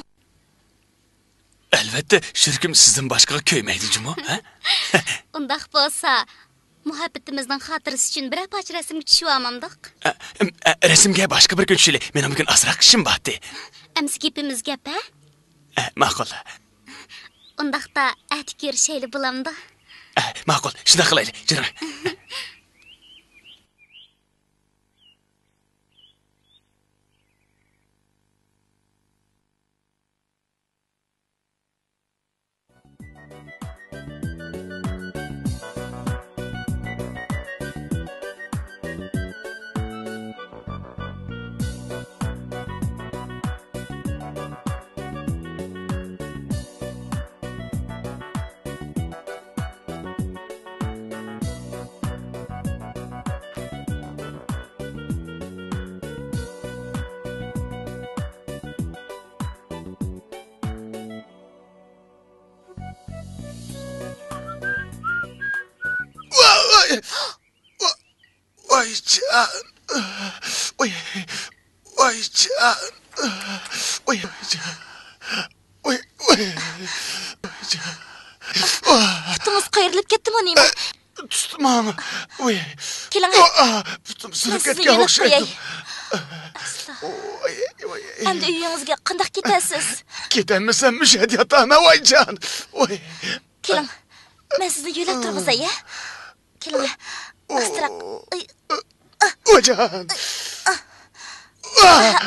ئەلۋەتتە، يۈرىكىم سىزدىن باشقىغا كۆيمەيدۇ جۇمۇ، ھە؟ ئۇنداق بولسا، مۇھەببىتىمىزنىڭ خاتىرىسى ئۈچۈن بىرەر پارچە رەسىمگە چۈشۈۋالمامدۇق؟ ئە، ئە، رەسىمگە باشقا بىر كۈن چۈشىلى. مېنىڭ بۈگۈن ئازراق ئىشىم بار ئىدى. ئەمسە گېپىمىز گەپ، ھە؟ ئە، ماقۇل. ئۇنداقتا ئەتە كۆرۈشەيلى بولامدۇ؟ ئە، ماقۇل، شۇنداق قىلايلى، جېنىم. ۋاي، ۋاي، ۋايجان. ۋاي، ۋايجان. ۋاي، ۋاي. ۋايجان. پۇتىڭىز قايرىلىپ كەتتىمۇ نېمە؟ تۇتماڭ. ۋاي. كېلىڭ. ۋا، پۇتۇم سىنىپ كەتكەن ئوخشايدۇ. ئەسلا. ۋاي، ۋاي. ئەمدى ئۆيىڭىزگە قانداق كېتەسىز؟ كېتەلمىسەم مۇشۇ يەردە ياتانا، ۋايجان. ۋاي. كېلىڭ. مەن سىزنى يۆلەپ تۇرغۇزاي، ھە؟ كېلىڭ. ئاستىراق. ئاي. ۋايجان.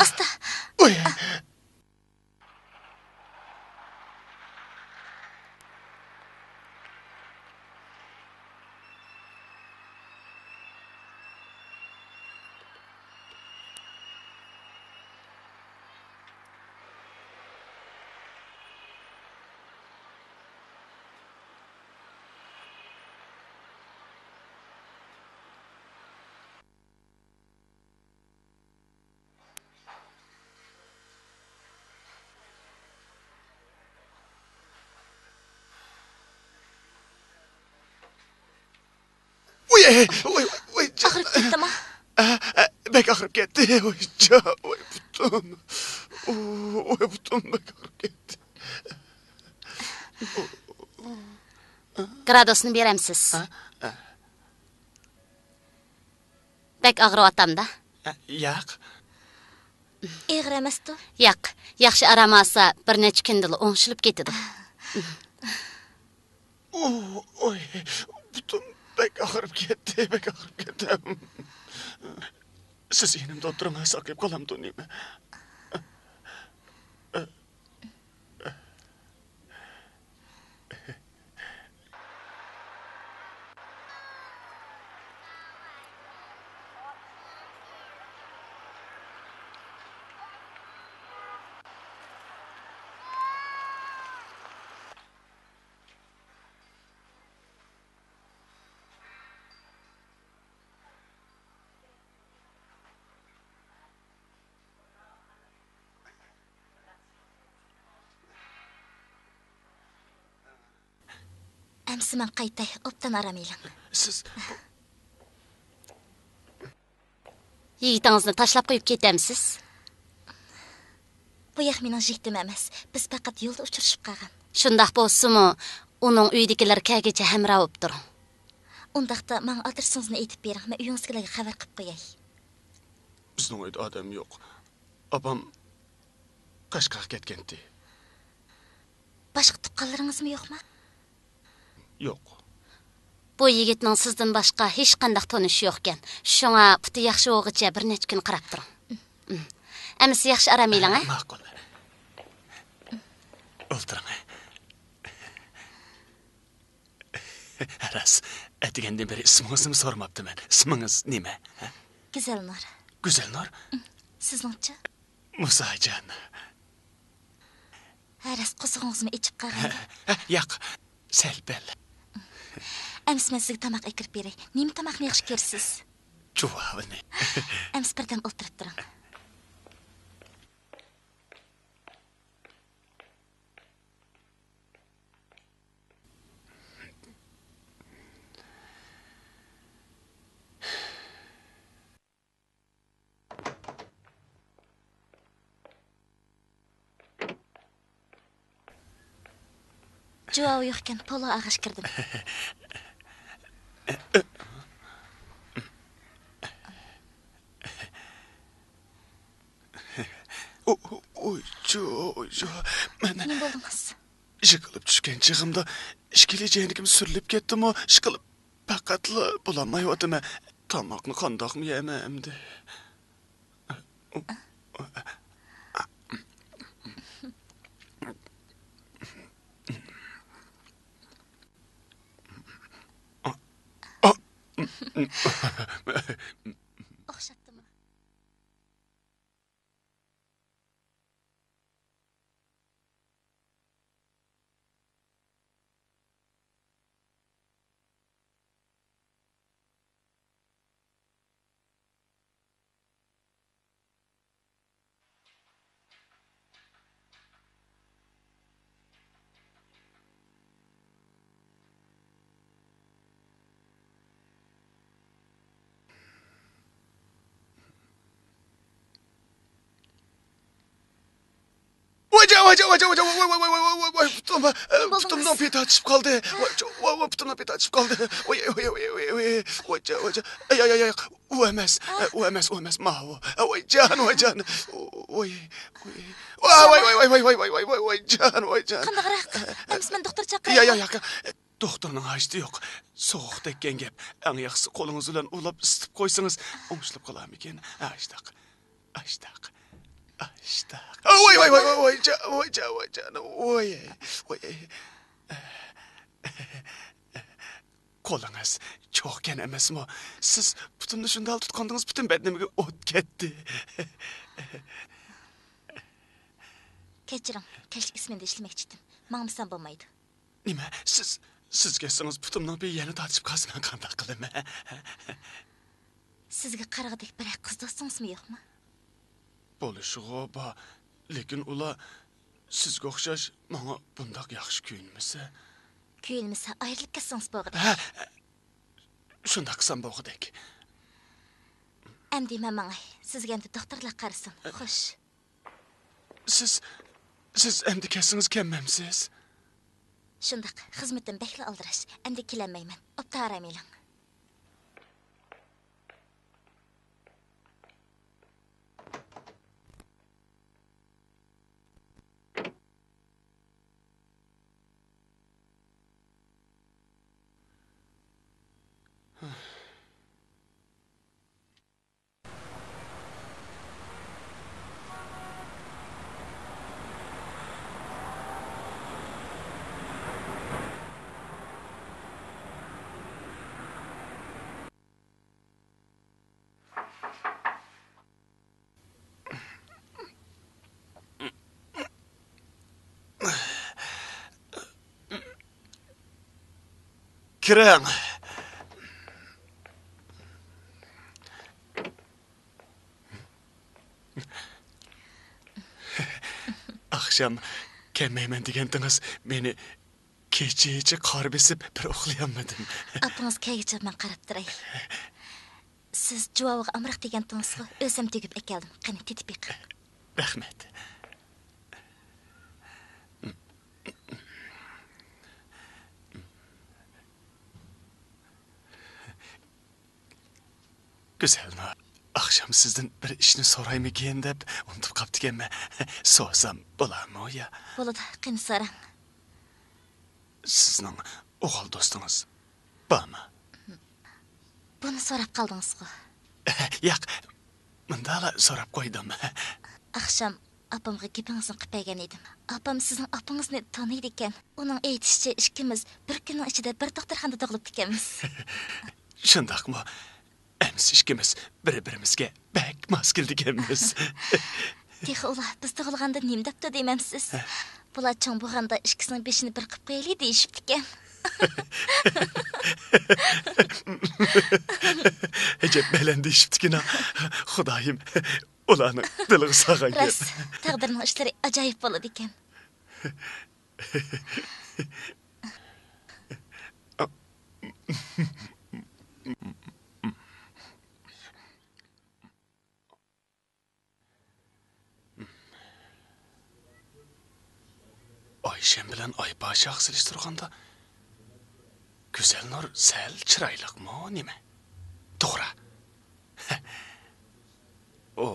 ئاستا. ۋاي. ۋوي، ۋوي، ۋوي، جان. ئاغرىپ كەتتىمۇ؟ ئە، ئە، بەك ئاغرىپ كەتتى. ۋوي، جان، ۋوي، پۇتۇم. ۋوي، پۇتۇم بەك ئاغرىپ كەتتى. گرادۇسنى بېرەمسىز؟ ئە، ئە. بەك ئاغرىۋاتامدا؟ ئە، ياق. ئېغىر ئەمەستۇ؟ ياق، ياخشى ئارام ئالسا، بىر نەچچە كۈندىلا ئوڭشىلىپ كېتىدۇ. ئۇ، ئوي، پۇتۇم بەك ئاغرىپ كەتتى، بەك ئاغرىپ كەتتى. سىز يېنىمدا ئولتۇرۇڭ، ساقىيىپ قالامدۇ نېمە؟ ئە، ئە. ئەمسە مەن قايتاي، ئوبدان ئارام ئېلىڭ. سىز يىگىتىڭىزنى تاشلاپ قويۇپ كېتەمسىز؟ بۇ ياق مېنىڭ جىگدىم ئەمەس. بىز پەقەت يولدا ئۇچرىشىپ قالغان. شۇنداق بولسىمۇ، ئۇنىڭ ئۆيىدىكىلەر كەلگىچە ھەمراھ بولۇپ تۇرۇڭ. ئۇنداقتا ماڭا ئادرېسىڭىزنى ئېيتىپ بېرىڭ، مەن ئۆيىڭىزدىكىلەرگە خەۋەر قىلىپ قوياي. بىزنىڭ ئۆيدە ئادەم يوق. ئاپام قەشقەرگە كەتكەنتى. باشقا تۇغقانلىرىڭىزمۇ يوقما؟ يوق. بۇ يىگىتنىڭ سىزدىن باشقا ھېچقانداق تونۇشى يوقكەن. شۇڭا پۇتى ياخشى بولغۇچە بىر نەچچە كۈن قاراپ تۇرۇڭ. ئەمىسە ياخشى ئارام ئېلىڭ، ھە؟ ماقۇل. ئولتۇرۇڭ. راست، ئەتىگەندىن بېرى ئىسمىڭىزنىمۇ سورىماپتىمەن. ئىسمىڭىز نېمە؟ ھە؟ گۈزەلنۇر. گۈزەلنۇر؟ سىزنىڭچە؟ مۇساجان. ھە، راست، قورسىقىڭىزمۇ ئېچىپ قالغان. ھە، ھە، ياق، سەل-پەل. ئەمىسە مەن سىزگە تاماق ئەكىرىپ بېرەي. نېمە تاماقنى ياخشى كۆرىسىز؟ جۇۋاۋىنى. ئەمىسە بىردەم ئولتۇرۇپ تۇرۇڭ. جۇۋاۋ يوقكەن، پولۇ ئاغاچ كىردىم. ئۇ، ئۇ، ئۇيجۇ، ئۇيجۇ. مەن نېمە بولدىڭىز؟ يىقىلىپ چۈشكەن چېغىمدا ئىككىلا جەينىكىم سۈرۈلۈپ كەتتىمۇ، ئىشقىلىپ پەقەتلا بولالمايۋاتىمەن. تاماقنى قانداقمۇ يەيمەن ئەمدى؟ ئوخشاپتىمۇ؟ ۋايجان، ۋايجان، ۋايجان، ۋايجان، ۋاي، ۋاي، ۋاي، پۇتۇم، ئە، نېمە بولدىڭىز؟ پۇتۇمنىڭ پېتى چىشىپ قالدى. ۋاي، ۋاي، ۋاي، پۇتۇمنىڭ پېتى چىشىپ قالدى. ۋاي، ۋاي، ۋاي، ۋاي، ۋاي، ۋايجان، ۋايجان. ئاي، ئاي، ئاي، ئاي. ئۇ ئەمەس، ئە، ئۇ ئەمەس، ئۇ ئەمەس، ماۋۇ. ئە، ۋايجان، ۋايجان. ۋاي، ۋاي. ۋاي، ۋاي، ۋايجان، ۋايجان. قانداقراق؟ ئەمىسە مەن دوختۇر يا، يا، چاقىرايمۇ؟ ياق، ياق. دوختۇرنىڭ ھاجىتى يوق. سوغۇق تەگكەن گەپ. ئەڭ ياخشىسى قولىڭىز بىلەن ئۇۋىلاپ ئىسسىتىپ قويسىڭىز، ئوڭشىلىپ قالارمىكىن؟ ئاشتاق. ئاشتاق. ئاشتاق. ۋاي، ۋاي، ۋاي، ۋاي، ۋايجان، ۋايجان، ۋايجان، ۋاي. ۋاي. قولىڭىز چوغكەن ئەمەسمۇ؟ سىز پۇتۇمنى شۇنداق تۇتقانتىڭىز، پۈتۈن بەدىنىمگە ئوت كەتتى. كەچۈرۈڭ، كەچلىك ئىسمېندا ئىشلىمەكچىدىم. ماڭمىسام بولمايدۇ. نېمە؟ سىز، سىز كەتسىڭىز، پۇتۇمنىڭ پېيى يەنە تارتىشىپ قالسا، مەن قانداق قىلىمەن؟ سىزگە قارىغۇدەك بىرەر قىز دوستىڭىزمۇ يوقمۇ؟ بولۇشىغۇ بار، لېكىن ئۇلار سىزگە ئوخشاش ماڭا بۇنداق ياخشى كۆيۈنمىسە. كۆيۈنمىسە، ئايرىلىپ كەتسىڭىز بولغۇدەك. ھە، شۇنداق قىلسام بولغۇدەك. ئەمدى مەن ماڭاي. سىزگە ئەمدى دوختۇرلار قارىسۇن. خوش. سىز، سىز ئەمدى كەتسىڭىز كەلمەمسىز؟ شۇنداق، خىزمىتىم بەكلا ئالدىراش. ئەمدى كېلەلمەيمەن. ئوبدان ئارام ئېلىڭ. كىرىڭ. ئاخشام كەلمەيمەن دېگەنتىڭىز، مېنى كېچىچە قار بېسىپ، بىر ئۇخلىيالمىدىم. ئاپىڭىز كەلگۈچە مەن قاراپ تۇراي. سىز جۇۋاۋغا ئامراق دېگەنتىڭىزغۇ، ئۆزۈم تېگىپ ئەكەلدىم. قېنى، تېتىپ بېقىڭ. رەھمەت. گۈزەلنۇر، ئاخشام سىزدىن بىر ئىشنى سورايمىكىن دەپ ئۇنتۇپ قاپتىكەنمەن. سورىسام بولارمۇ يا؟ بولىدۇ، قېنى سوراڭ. سىزنىڭ ئوغۇل دوستىڭىز بارمۇ؟ بۇنى سوراپ قالدىڭىزغۇ؟ ياق، مۇنداقلا سوراپ قويدۇم. ئاخشام ئاپامغا گېپىڭىزنى قىلىپ بەرگەن ئىدىم. ئاپام سىزنىڭ ئاپىڭىزنى تونۇيدىكەن. ئۇنىڭ ئېيتىشىچە، ئىككىمىز بىر كۈننىڭ ئىچىدە بىر دوختۇرخانىدا تۇغۇلۇپتىكەنمىز. شۇنداقمۇ؟ ئەمىسە ئىككىمىز بىر-بىرىمىزگە بەك ماس كېلىدىكەنمىز. تېخى ئۇلار بىز تۇغۇلغاندا نېمە دەپتۇ دېمەمسىز؟ بۇلار چوڭ بولغاندا ئىككىسىنىڭ بېشىنى بىر قىلىپ قويايلى دېيىشىپتىكەن. ئەجەب بەلەن دېيىشىپتىكىنا. خۇدايىم، ئۇلارنىڭ دىلىغا سالغان گەپ. راست، تەقدىرنىڭ ئىشلىرى ئاجايىپ بولىدىكەن. ئايشەم بىلەن ئايپاشاغا سېلىشتۇرغاندا، گۈزەلنۇر سەل چىرايلىقمۇ نېمە؟ توغرا. ئۇ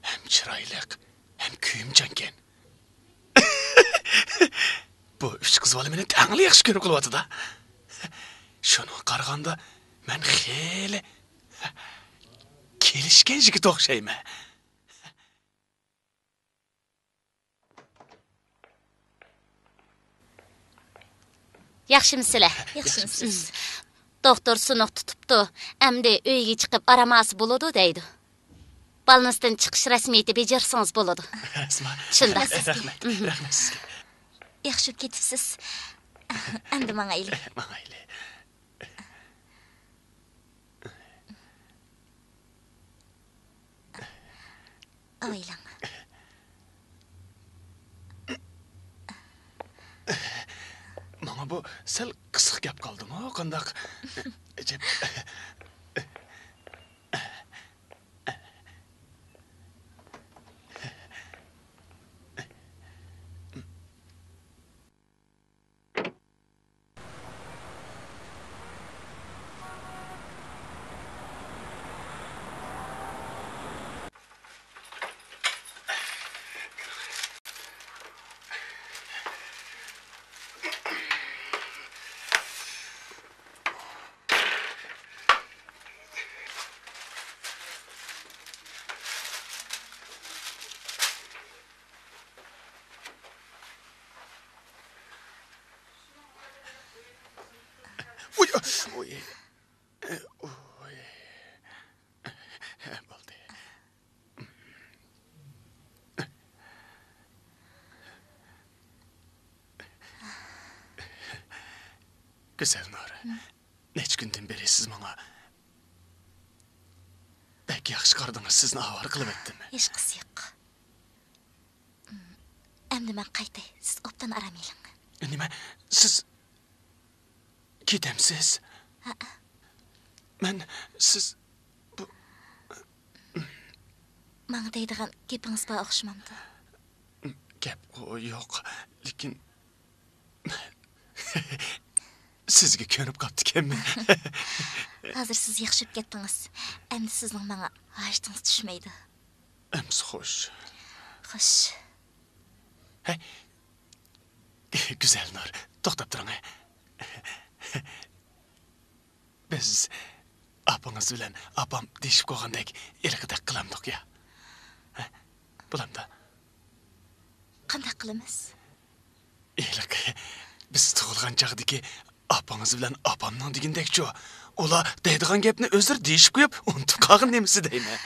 ھەم چىرايلىق، ھەم كۆيۈمچانكەن. بۇ ئۈچ قىز بالا مېنى تەڭلا ياخشى كۆرۈپ قېلىۋاتىدۇ. شۇنىڭغا قارىغاندا، مەن خېلى كېلىشكەن يىگىت ئوخشايمەن. ياخشىمۇسىلەر؟ ياخشىمۇسىز؟ دوختۇر سۇنۇق تۇتۇپتۇ. ئەمدى ئۆيگە چىقىپ ئارام ئالسا بولىدۇ دەيدۇ. بالنىستىن چىقىش رەسمىيىتى بېجىرسىڭىز بولىدۇ. ئەسما. شۇنداق. رەھمەت، رەھمەت سىزگە. ياخشى بولۇپ كېتىپسىز. ئەمدى ماڭايلى. ماڭايلى. ئاۋايلاڭ. ماڭا بۇ سەل قىسىق گەپ قالدىمۇ قانداق؟ ئەجەب. ئۇي، ئۇي. ئۇي. بولدى. گۈزەلنۇر، نەچچە كۈندىن بېرى سىز ماڭا بەك ياخشى قارىدىڭىز، سىزنى ئاۋارە قىلىۋەتتىم. ھېچقىسى يوق. ئەمدى مەن قايتاي، سىز ئوبدان ئارام ئېلىڭ. نېمە؟ سىز كېتەمسىز؟ ھەئە. مەن، سىز، بۇ ماڭا دەيدىغان گېپىڭىز بار ئوخشىمامدۇ؟ گەپ يوق، لېكىن سىزگە كۆنۈپ قاپتىكەنمەن. ھازىر سىز ياخشى بولۇپ كەتتىڭىز. ئەمدى سىزنىڭ ماڭا ھاجىتىڭىز چۈشمەيدۇ. ئەمسە خوش. خوش. ھەي، گۈزەلنۇر، توختاپ تۇرۇڭ. بىز ئاپىڭىز بىلەن ئاپام دېيىشىپ قويغاندەك ھېلىقىدەك قىلامدۇق يا؟ ھە؟ بولامدا؟ قانداق قىلىمىز؟ ھېلىقى بىز تۇغۇلغان چاغدىكى ئاپىڭىز بىلەن ئاپامنىڭ دېگىنىدەكچۇ؟ ئۇلار دەيدىغان گەپنى ئۆزلىرى دېيىشىپ قويۇپ، ئۇنتۇپ قالغان نېمىسى دەيمەن.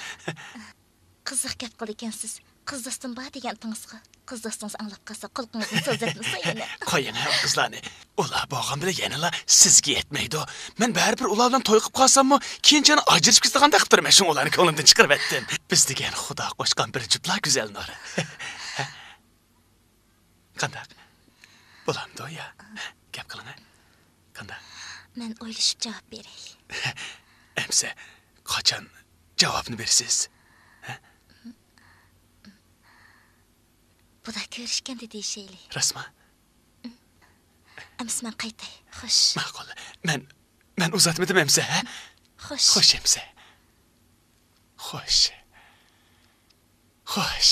قىزىق گەپ قىلىدىكەنسىز. قىز دوستۇم بار دېگەنتىڭىزغۇ. قىز دوستىڭىز ئاڭلاپ قالسا، قۇلىقىڭىزنى سوزۇۋەتمىسۇن يەنە. قويۇڭ ھە ئۇ قىزلارنى. ئۇلار بولغان بىلەن يەنىلا سىزگە يەتمەيدۇ. مەن بەرىبىر ئۇلار بىلەن توي قىلىپ قالساممۇ، كېيىن يەنە ئاجرىشىپ كېتىدىغاندەك قىلىپ تۇرىمەن، شۇڭا ئۇلارنى كۆڭلۈمدىن چىقىرىۋەتتىم. بىز دېگەن خۇدا قوشقان بىر جۈپلا، گۈزەلنۇر. قانداق؟ بولامدۇ يا؟ مەن ئويلىشىپ جاۋاب بېرەي. ئەمسە، قاچان جاۋابنى بېرىسىز؟ بۇدا كۆرۈشكەندە دېيىشەيلى. راستمۇ؟ ئەمسە مەن قايتاي. خوش. ماقۇل. مەن، مەن ئۇزاتمىدىم ئەمسە، ھە؟ خوش. خوش ئەمسە. خوش. خوش.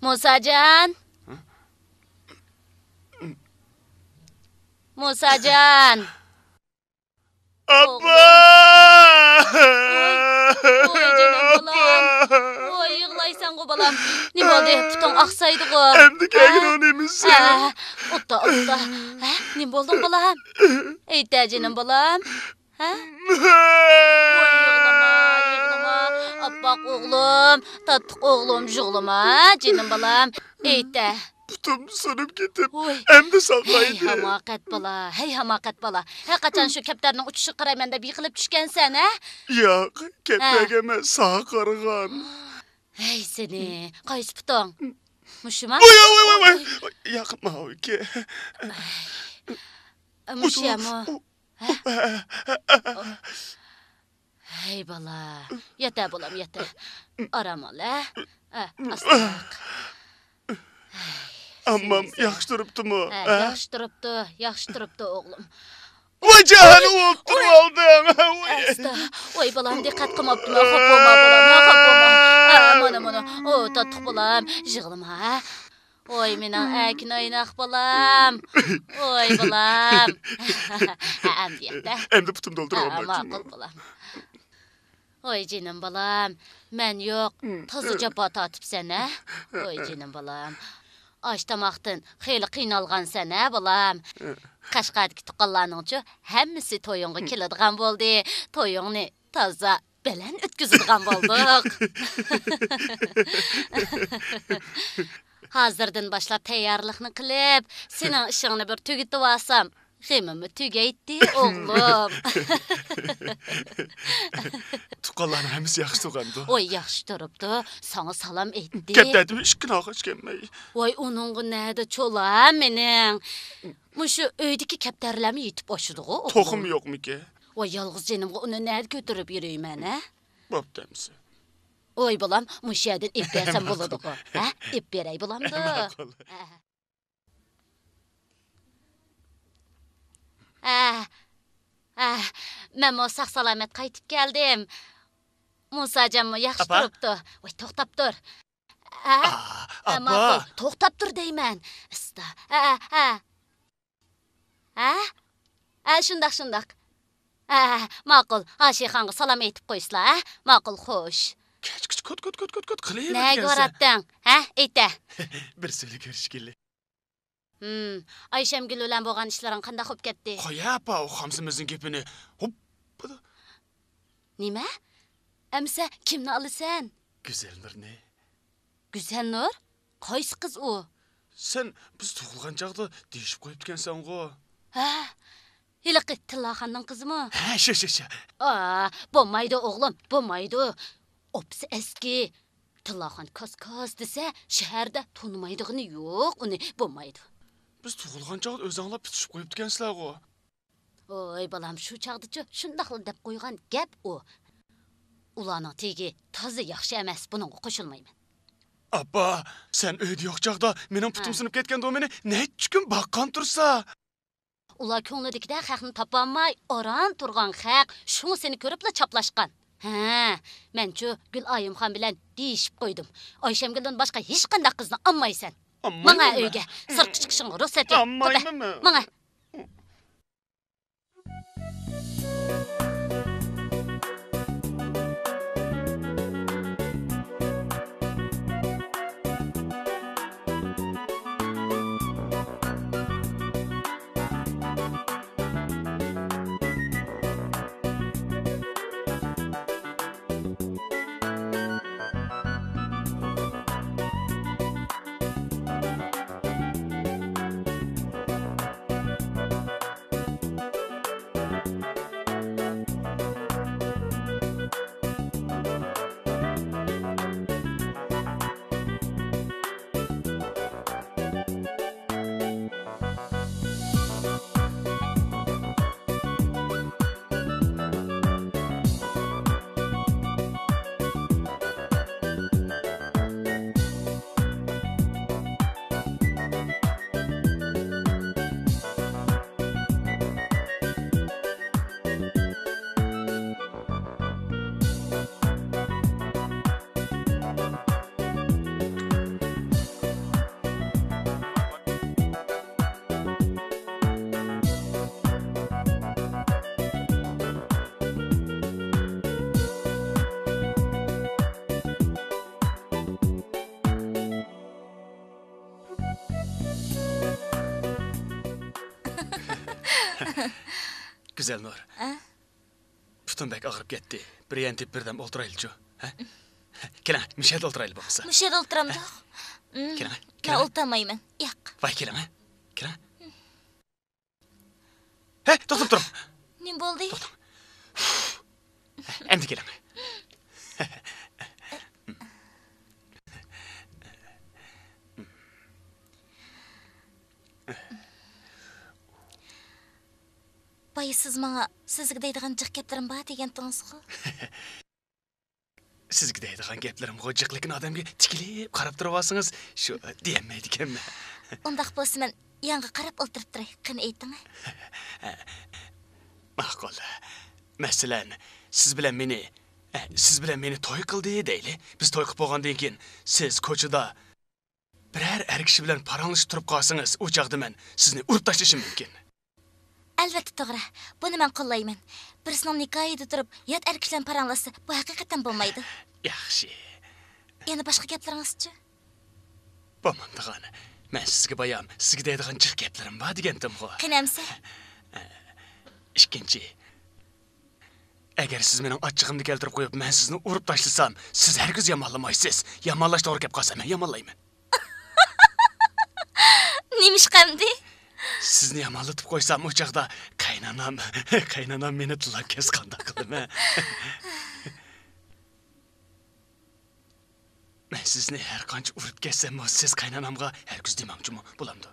مۇساجان! مۇساجان! ئاپا! ۋوي، ۋوي، جېنىم بالام. ۋوي، يىغلايسەنغۇ، بالام. نېمە بولدى؟ پۇتۇڭ ئاقسايدىغۇ. ئەمدى كەلگىنىڭ نېمىسى؟ ھە؟ ئوتتا، ئوتتا. ھە؟ نېمە بولدۇڭ، بالام؟ ئېيتە، جېنىم بالام. ھە؟ ۋوي، يىغلىما، يىغلىما. ئاپئاق ئوغلۇم، تاتلىق ئوغلۇم، يىغلىما، جېنىم بالام. ئېيتە. پۇتۇم سۇنۇپ كېتىپ، ۋوي. ئەمدى ھەي، ساقايدى. ھاماقەت بالا، ھەي، ھاماقەت بالا. ھەر قاچان شۇ كەپتەرنىڭ ئۇچۇشىغا قارايمەن دەپ يىقىلىپ چۈشكەنسەن، ھە؟ ياق، ھە. كەپتەرگە ئەمەس، ساڭا قارىغان. ھەي، سېنى، قايسى پۇتۇڭ؟ مۇشۇما؟ ۋوي، ۋوي، ۋوي، ۋوي. ۋوي. ياق، ماۋۇكى. مۇشۇ يەمۇ؟ ھە؟ ھەي بالا، ياتە بالام، ياتە. ئارام ئال، ھە؟ ھە، ئاستىراق. ئاممام ياخشى تۇرۇپتۇمۇ؟ ھە، ھە؟ ياخشى تۇرۇپتۇ، ياخشى تۇرۇپتۇ، ئوغلۇم. ۋاي جان، ئولتۇرۇۋالدىڭ. ۋاي. ئاستا. ۋاي بالام، دىققەت قىلماپتىمەن. خاپا بولما، بالام، خاپا بولما. ھە، مانا، مانا. ئو، تاتلىق بالام، يىغلىما، ھە؟ ۋاي مېنىڭ ئەركىن ئويناق بالام. ۋاي بالام. ئەمدى يەتتە. ئەمدى پۇتۇم دولدۇرۇپ ھە، ئالمايچۇ. ماقۇل بالام. ۋاي جېنىم بالام. مەن يوق، تازا جاپا تارتىپسەن ھە. ۋاي جېنىم بالام. ئاش تاماقتىن خېلى قىينالغانسەن ھە بالام. قەشقەردىكى تۇغقانلارنىڭچۇ ھەممىسى تويۇڭغا كېلىدىغان بولدى. تويۇڭنى تازا بەلەن ئۆتكۈزىدىغان بولدۇق. ھازىردىن باشلاپ تەييارلىقنى قىلىپ، سېنىڭ ئىشىڭنى بىر تۈگىتىۋالسام، غېمىممۇ تۈگەيتتى، ئوغلۇم. تۇغقانلارنىڭ ھەممىسى ياخشى تۇرغاندۇ؟ ۋاي، ياخشى تۇرۇپتۇ. ساڭا سالام ئېيتتى. كەپتەردىمۇ ئىككى ناغاچ كەلمەي. ۋاي، ئۇنىڭغا نەدە چولا مېنىڭ؟ مۇشۇ ئۆيدىكى كەپتەرلەرمۇ يېتىپ ئاشىدىغۇ، ئوغلۇم. توخۇم يوقمىكى؟ ۋاي، يالغۇز جېنىمغا ئۇنى نەدە كۆتۈرۈپ يۈرۈيمەن، ھە؟ بوپتۇ ئەمىسە. ۋاي بالام، مۇشۇ يەردىن ئېلىپ بەرسەم بولىدىغۇ، ھە؟ ئېلىپ بېرەي بولامدۇ؟ ماقۇل. ھە. ھە، ھە، مەنمۇ ساق-سالامەت قايتىپ كەلدىم. مۇساجانمۇ ياخشى تۇرۇپتۇ. ۋاي، توختاپ تۇر. ھە؟ ھە، ماقۇل. توختاپ تۇر دەيمەن. ئىستا. ھە، ھە. ھە؟ ھە، شۇنداق، شۇنداق. ھە، ماقۇل. ھاشىخانغا سالام ئېيتىپ قويسىلا، ھە؟ ماقۇل، خوش. كەچكىچە كوت، كوت، كوت، كوت، كوت قىلىۋېرىدىكەنسەن. نەگە باراتتىڭ؟ ھە، ئېيتە. بىرسى بىلەن كۆرۈشكىلى. ھىم، ئايشەمگۈل بىلەن بولغان ئىشلىرىڭ قانداق بولۇپ كەتتى؟ قويە ئاپا، ئۇ خامسىمىزنىڭ گېپىنى. ھوپپىدا. نېمە؟ ئەمىسە كىمنى ئالىسەن؟ گۈزەلنۇرنى. گۈزەلنۇر؟ قايسى قىز ئۇ؟ سەن بىز تۇغۇلغان چاغدا دېيىشىپ قويۇپتىكەنسەنغۇ. ھە؟ ھېلىقى تىللاخاننىڭ قىزىمۇ؟ ھە، شۇ، شۇ، شۇ. ئا، بولمايدۇ ئوغلۇم، بولمايدۇ. ئوپىسى ئەسكى. تىللاخان كاس-كاس دېسە، شەھەردە تونۇمايدىغىنى يوق ئۇنى، بولمايدۇ. بىز تۇغۇلغان چاغدا ئۆزەڭلار پۈتۈشۈپ قويۇپتىكەنسىلەرغۇ. ۋوي بالام، شۇ چاغدىچۇ شۇنداقلا دەپ قويغان گەپ ئۇ. ئۇلارنىڭ تېگى تازا ياخشى ئەمەس، بۇنىڭغا قوشۇلمايمەن. ئاپا، سەن ئۆيدە يوق چاغدا مېنىڭ پۇتۇم ھە. سۇنۇپ كەتكەن دومىنى نەچچە كۈن باققان تۇرسا. ئۇلار كۆڭلىدىكىدەك خەقنى تاپالماي، ئاران تۇرغان خەق، شۇڭا سېنى كۆرۈپلا چاپلاشقان. ھە، مەنچۇ گۈل ئايىمخان بىلەن دېيىشىپ قويدۇم. ئايشەمگۈلدىن باشقا ھېچقانداق قىزنى ئالمايسەن. ئالمايمەن. ماڭە ئۆيگە، سىرتقا چىقىشىڭغا رۇخسەت يوق. ئالمايمەن. ماڭە. گۈزەلنۇر، ئە؟ پۇتۇم بەك ئاغرىپ كەتتى. بىر يەرنى تېپىپ بىردەم ئولتۇرايلىچۇ، ھە؟ كېلىڭ، مۇشۇ يەردە ئولتۇرايلى بولمىسا. مۇشۇ يەردە ئولتۇرامدۇق؟ ئىم، كېلىڭ، مەن كېلىڭ. ئولتۇرمايمەن. ياق. ۋاي، كېلىڭ، ھە؟ كېلىڭ. ھە، توختاپ تۇرۇڭ. نېمە بولدى؟ توختاڭ. ئەمدى كېلىڭ. بايا سىز ماڭا سىزگە دەيدىغان جىق گەپلىرىم بار دېگەنتىڭىزغۇ؟ سىزگە دەيدىغان گەپلىرىمغۇ جىق، لېكىن ئادەمگە تىكىلىپ قاراپ تۇرۇۋالسىڭىز، شۇ دېيەلمەيدىكەنمەن. ئۇنداق بولسا مەن يانغا قاراپ ئولتۇرۇپ تۇراي، قېنى ئېيتىڭ. ماقۇل. مەسىلەن، سىز بىلەن مېنى، سىز بىلەن مېنى توي قىلدى دەيلى. بىز توي قىلىپ بولغاندىن كېيىن سىز كوچىدا بىرەر ئەر كىشى بىلەن پاراڭلىشىپ تۇرۇپ قالسىڭىز، ئۇ چاغدا مەن سىزنى ئۇرۇپ تاشلىشىم مۇمكىن. ئەلۋەتتە توغرا. بۇنى مەن قوللايمەن. بىرسىنىڭ نىكاھىدا تۇرۇپ يات ئەر كىشى بىلەن پاراڭلاشسا، بۇ ھەقىقەتەن بولمايدۇ. ياخشى. يەنە باشقا گەپلىرىڭىزچۇ؟ بولمامدىغان. مەن سىزگە بايام، سىزگە دەيدىغان جىق گەپلىرىم بار دېگەنتىمغۇ. قېنى ئەمسە؟ ئىككىنچى. ئەگەر سىز مېنىڭ ئاچچىقىمنى كەلتۈرۈپ قويۇپ، مەن سىزنى ئۇرۇپ تاشلىسام، سىز ھەرگىز يامانلىمايسىز. يامانلاش توغرا كەپ قالسا، مەن يامانلايمەن. نېمىشقا ئەمدى؟ سىزنى يامانلىتىپ قويسام، ئۇ چاغدا قاينانام، قاينانام مېنى تىللاپ كەتسە قانداق قىلىمەن؟ مەن سىزنى ھەر قانچە ئۇرۇپ كەتسەممۇ، سىز قاينانامغا ھەرگىز دېمەڭچىمۇ، بولامدۇ؟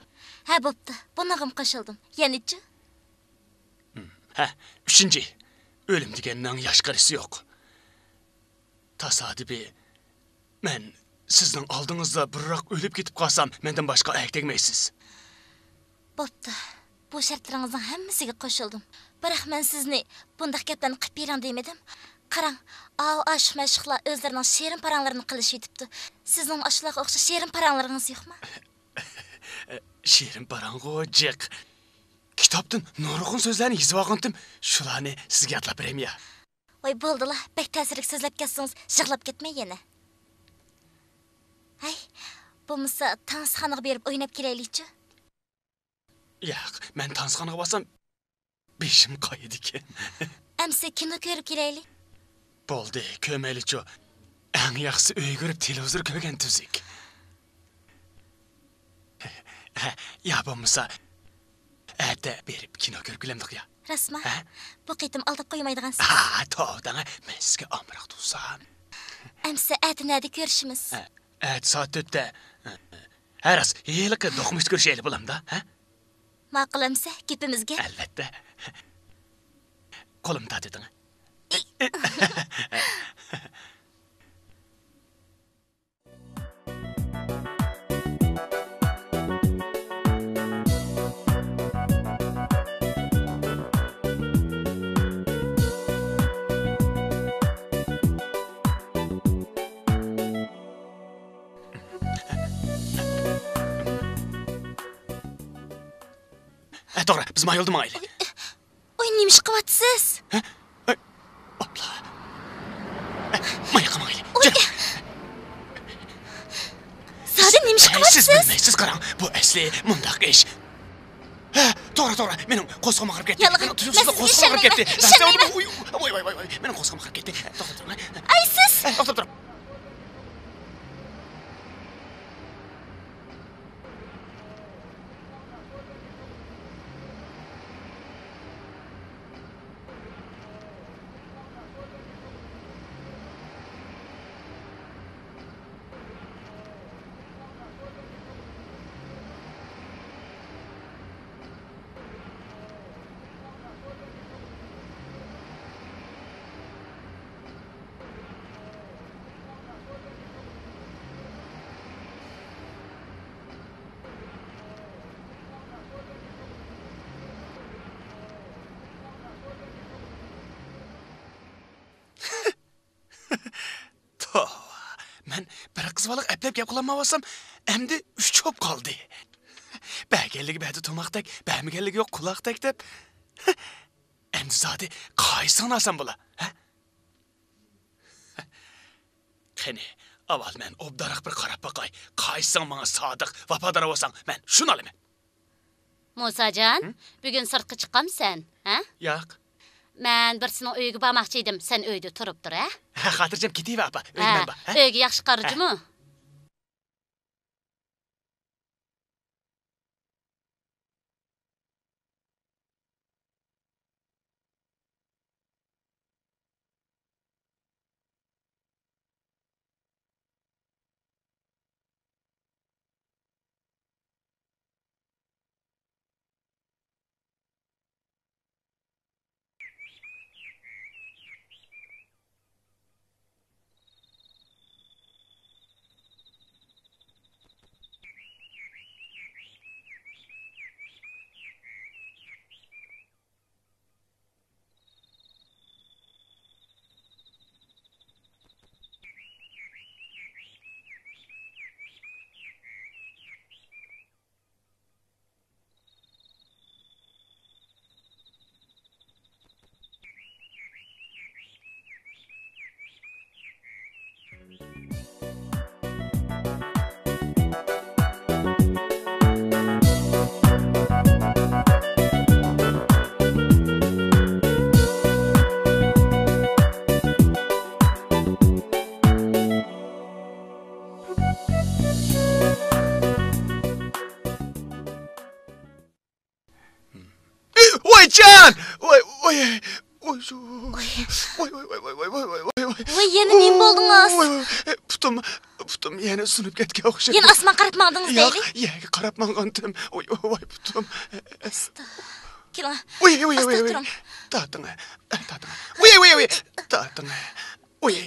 ھە، بوپتۇ. بۇنىڭغىمۇ قوشۇلدۇم. يەنىچۇ؟ ھە، ئۈچىنچى. ئۆلۈم دېگەننىڭ ياش قارىسى يوق. تاسادىپىي مەن سىزنىڭ ئالدىڭىزدا بۇرۇنراق ئۆلۈپ كېتىپ قالسام، مەندىن باشقا ئەركە تەگمەيسىز. بوپتۇ. بۇ شەرتلىرىڭىزنىڭ ھەممىسىگە قوشۇلدۇم. بىراق مەن سىزنى بۇنداق گەپلەرنى قىلىپ بېرىڭ دېمىدىم. قاراڭ، ئاۋۇ ئاشىق-مەشۇقلار ئۆزلىرىنىڭ شېرىن پاراڭلىرىنى قىلىشىۋېتىپتۇ. سىزنىڭمۇ ئاشۇلارغا ئوخشاش شېرىن پاراڭلىرىڭىز يوقمۇ؟ شېرىن پاراڭغۇ جىق. كىتابتىن نۇرغۇن سۆزلەرنى يېزىۋالغانتىم، شۇلارنى سىزگە يادلاپ بېرەيمۇ يا؟ ۋاي، بولدىلا، بەك تەسىرلىك سۆزلەپ كەتسىڭىز، يىغلاپ كەتمەي يەنە. ھەي، بولمىسا تانسىخانىغا بېرىپ ئويناپ كېلەيلىچۇ؟ ياق، مەن تانسىخانىغا بارسام، بېشىم قايىدىكەن. ئەمسە كىنو كۆرۈپ كېلەيلى. بولدى، كۆرمەيلىچۇ. ئەڭ ياخشىسى ئۆيگە كىرىپ تېلېۋىزور كۆرگەن تۈزۈك. ھە، يا بولمىسا، ئەتە بېرىپ كىنو كۆرۈپ كېلەمدۇق يا؟ راستما؟ ھە؟ بۇ قېتىم ئالداپ قويمايدىغانسىز. ھا، توۋا دەڭ، مەن سىزگە ئامراق تۇرسام. ئەمسە ئەتە نەدە كۆرۈشىمىز؟ ھە، ئەتە سائەت تۆتتە. ھە، راست، ھېلىقى دوقمۇشتا كۆرۈشەيلى بولامدا، ھە؟ ماقۇل ئەمسە، گېپىمىزگە. ئەلۋەتتە. قولۇمنى تارتىۋېتىڭ. ھە، توغرا، بىز ما يولدا ماڭايلى. ئوي، نېمە ئىش قىلىۋاتىسىز؟ ھە؟ ئاي، ئاپلا. ئە، ماياققا ماڭايلى. ئوي. زادى نېمە ئىش قىلىۋاتىسىز؟ سىز بىلمەيسىز، قاراڭ، بۇ ئەسلى مۇنداق ئىش. ھە، توغرا، توغرا، مېنىڭ قورسىقىم ئاغرىپ كەتتى. يالغان، مېنىڭ تۇيۇقسىزلا قورسىقىم ئاغرىپ كەتتى. ئىشەنمەيمەن. ئوي، ئوي، ئوي، مېنىڭ قورسىقىم ئاغرىپ كەتتى. توختاپ تۇرۇڭ. ئاي، سىز! ھە، توختاپ تۇرۇڭ. توۋا، مەن بىر قىز بالىغا ئەپلەپ گەپ قىلالمايۋاتسام، ئەمدى ئۈچ بولۇپ قالدى. بەرگەنلىكى بەردى تۇماقتەك، بەرمىگەنلىكى يوق قۇلاقتەك دەپ. ئەمدى زادى قايسىڭ ناسان بولا، ھە؟ قېنى، ئاۋۋال مەن ئوبدانراق بىر قاراپ باقاي. قايسىڭ ماڭا سادىق، ۋاپادار بولساڭ، مەن شۇنى ئالىمەن. مۇساجان، ھە؟ بۈگۈن سىرتقا چىقامسەن، ھە؟ ياق. مەن بىرسىنىڭ ئۆيىگە بارماقچى ئىدىم، سەن ئۆيدە تۇرۇپ تۇر، ھە؟ ھە، خاتىرجەم كېتىۋەر، ئاپا. ئۆيگە ھە، مەن بار، ھە؟ ئۆيگە ياخشى قارىجۇمۇ؟ ھە. ۋايجان! ۋاي، ۋاي، ۋاي، ۋاي، ۋاي، ۋاي، ۋاي. ۋاي، يەنە نېمە بولدىڭىز؟ ۋاي، ۋاي، پۇتۇم، پۇتۇم يەنە سۇنۇپ كەتكەن ئوخشايدۇ. يەنە ئاسمانغا قاراپ ماڭدىڭىز دەيلى؟ ياق، يەرگە قاراپ ماڭغانتىم. ۋاي، ۋاي، پۇتۇم. ئاستا. كېلىڭ. ۋاي، ۋاي، ئاستا ۋاي، ۋاي. تۇرۇڭ. تارتىڭ، تارتىڭ. ۋاي، ۋاي، ۋاي، ۋاي. تارتىڭ. ۋاي،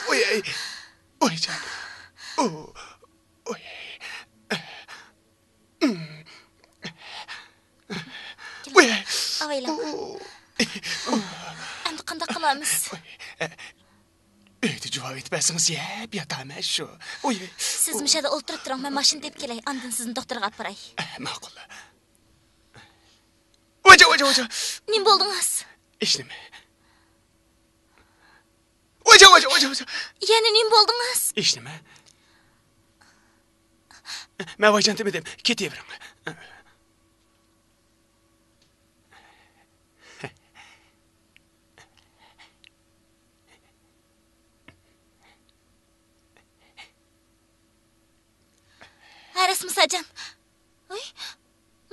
ۋاي، ۋايجان. ئۇ، ۋاي. كېلىڭ، ئاۋايلاڭ. ئەمدى قانداق قىلارمىز؟ ئۆيدە جاۋاب ئېيتىپ بەرسىڭىز يەپ ياتامەن شۇ. سىز مۇشۇ يەردە ئولتۇرۇپ تۇرۇڭ، مەن ماشىنا تېپىپ كېلەي، ئاندىن سىزنى دوختۇرغا ئاپىراي. ماقۇل. ۋاجا، ۋاجا، ۋاجا. نېمە بولدىڭىز؟ ھېچنېمە. ۋاجا، ۋاجا، ۋاجا، ۋاجا. يەنە نېمە بولدىڭىز؟ ھېچنېمە. مەن ۋايجان دېمىدىم، كېتىۋېرىڭ. ھە، راست، مۇساجان. ۋاي،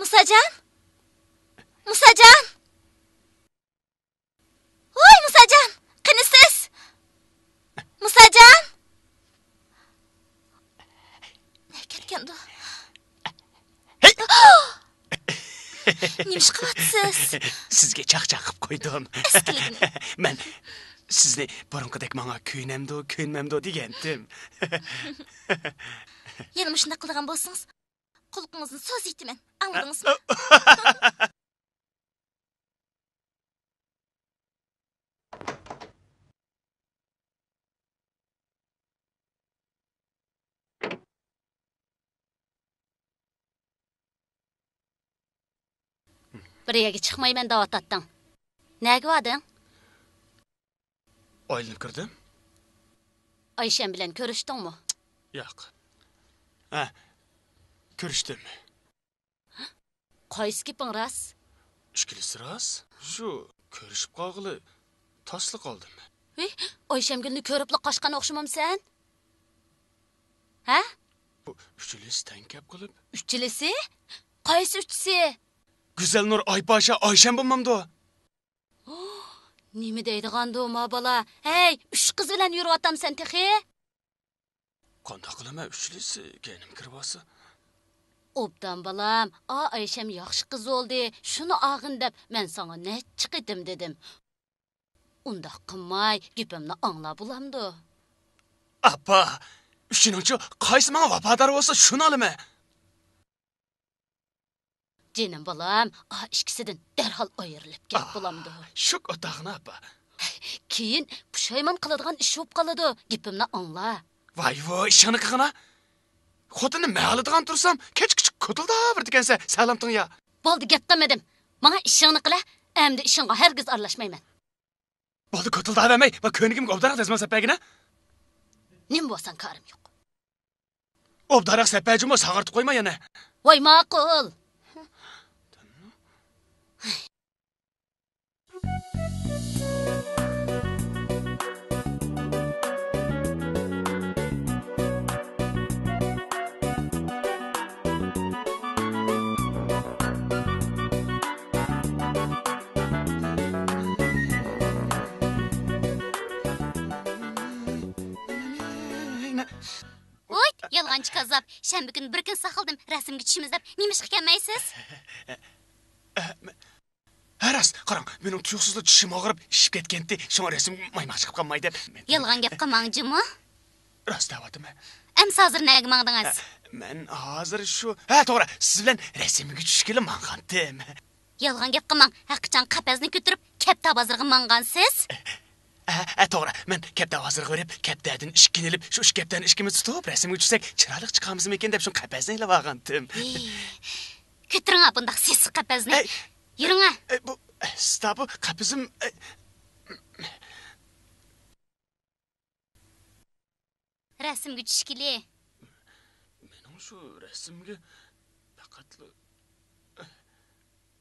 مۇساجان. مۇساجان. ۋاي، مۇساجان! قېنى سىز؟ مۇساجان! نەگە كەتكەندۇ؟ ھەي! نېمە ئىش قىلىۋاتىسىز؟ سىزگە چاقچاق قىلىپ قويدۇم. ئەسكىلىگىنى. مەن سىزنى بۇرۇنقىدەك ماڭا كۆيۈنەمدۇ، كۆيۈنمەمدۇ دېگەنتىم. يەنە مۇشۇنداق قىلىدىغان بولسىڭىز، قۇلىقىڭىزنى سوزۇۋېتىمەن. ئاڭلىدىڭىزمۇ؟ بىر يەرگە چىقمايمەن دەۋاتاتتىڭ. نەگە باردىڭ؟ ئايلىنىپ كىردىم. ئايشەم بىلەن كۆرۈشتۈڭمۇ؟ ياق. ھە، كۆرۈشتۈم. قايسى گېپىڭ راست؟ ئىككىلىسى راست. شۇ كۆرۈشۈپ قالغىلى تاسلا قالدىم. ھېي، ئايشەمگۈلنى كۆرۈپلا قاچقان ئوخشىمامسەن؟ ھە؟ بۇ ئۈچىلىسى تەڭ كەپ قېلىپ. ئۈچىلىسى؟ قايسى ئۈچىسى؟ گۈزەلنۇر، ئايپاشا، ئايشەم بولمامدۇ؟ نېمە دەيدىغاندۇ ما بالا؟ ھەي، ئۈچ قىز بىلەن يۈرۈۋاتامسەن تېخى؟ قانداق قىلىمەن، ئۈچىلىسى كەينىمگە كىرىۋالسا؟ ئوبدان بالام، ئا ئايشەم ياخشى قىز بولدى، شۇنى ئاغىن دەپ مەن ساڭا نەچچە قېتىم دېدىم. ئۇنداق قىلماي، گېپىمنى ئاڭلا بولامدۇ؟ ئاپا، ئۈچىنىڭچۇ قايسى ماڭا ۋاپادار بولسا شۇنى ئالىمەن. جېنىم بالام، ئا ئىككىسىدىن دەرھال ئايرىلىپ كەت، بولامدۇ؟ شۇك ئاتاغىنا ئاپا. كېيىن پۇشايمان قىلىدىغان ئىش بولۇپ قالىدۇ، گېپىمنى ئاڭلا. ۋاي ۋۇ، ئىشىڭنى قىلغىنا. خوتۇننى مەن ئالىدىغان تۇرسام، كەچ كۈچۈك كوتۇلداۋېرىدىكەنسەن، سالامتىڭ يا. بولدى، گەپ قىلمىدىم. ماڭا ئىشىڭنى قىلە، ئەمدى ئىشىڭغا ھەرگىز ئارىلاشمايمەن. بولدى، كوتۇلداۋەرمەي، ما كۆينىكىمگە ئوبدانراق دەزمال سەپ بەرگىنە. نېمە بولساڭ كارىم يوق. ئوبدانراق سەپ بەر جۇمۇ، ساغارتىپ قويما يەنە. ۋاي ماقۇل. ۋوي، يالغانچى كاززاپ! شەنبە كۈنى بىر كۈن ساقلىدىم، رەسىمگە چۈشىمىز دەپ، نېمىشقا كەلمەيسىز؟ ھە، راست، قاراڭ، مېنىڭ تۇيۇقسىزلا چىشىم ئاغرىپ، ئىششىپ كەتكەنتى، شۇڭا رەسىمگە مايماق چىقىپ قالماي دەپ. يالغان گەپ قىلماڭ جۇمۇ. راست دەۋاتىمەن. ئەمسە ھازىر نەگە ماڭدىڭىز؟ ھە، مەن ھازىر شۇ، ھە، توغرا، سىز بىلەن رەسىمگە چۈشكىلى ماڭغانتىم. يالغان گەپ قىلماڭ، ھەقىچان قەپەسنى كۆتۈرۈپ، كەپتە بازىرىغا ماڭغانسىز. ھە، ھە، توغرا، مەن كەپتە بازىرىغا بېرىپ، كەپتەدىن ئىككىنى ئېلىپ، شۇ ئىككى كەپتەنى ئىككىمىز تۇتۇپ، رەسىمگە چۈشسەك، چىرايلىق چىقارمىزمىكىن دەپ، شۇ قەپەسنى ئېلىۋالغانتىم. ھېي، كۆتۈرۈڭ بۇنداق سېسىق قەپەسنى. ھەي. يۈرۈڭە. ئەي، بۇ، ئەستا بۇ قەپىزىم، ئەي. رەسىمگە چۈشكىلى. مېنىڭ شۇ رەسىمگە پەقەتلا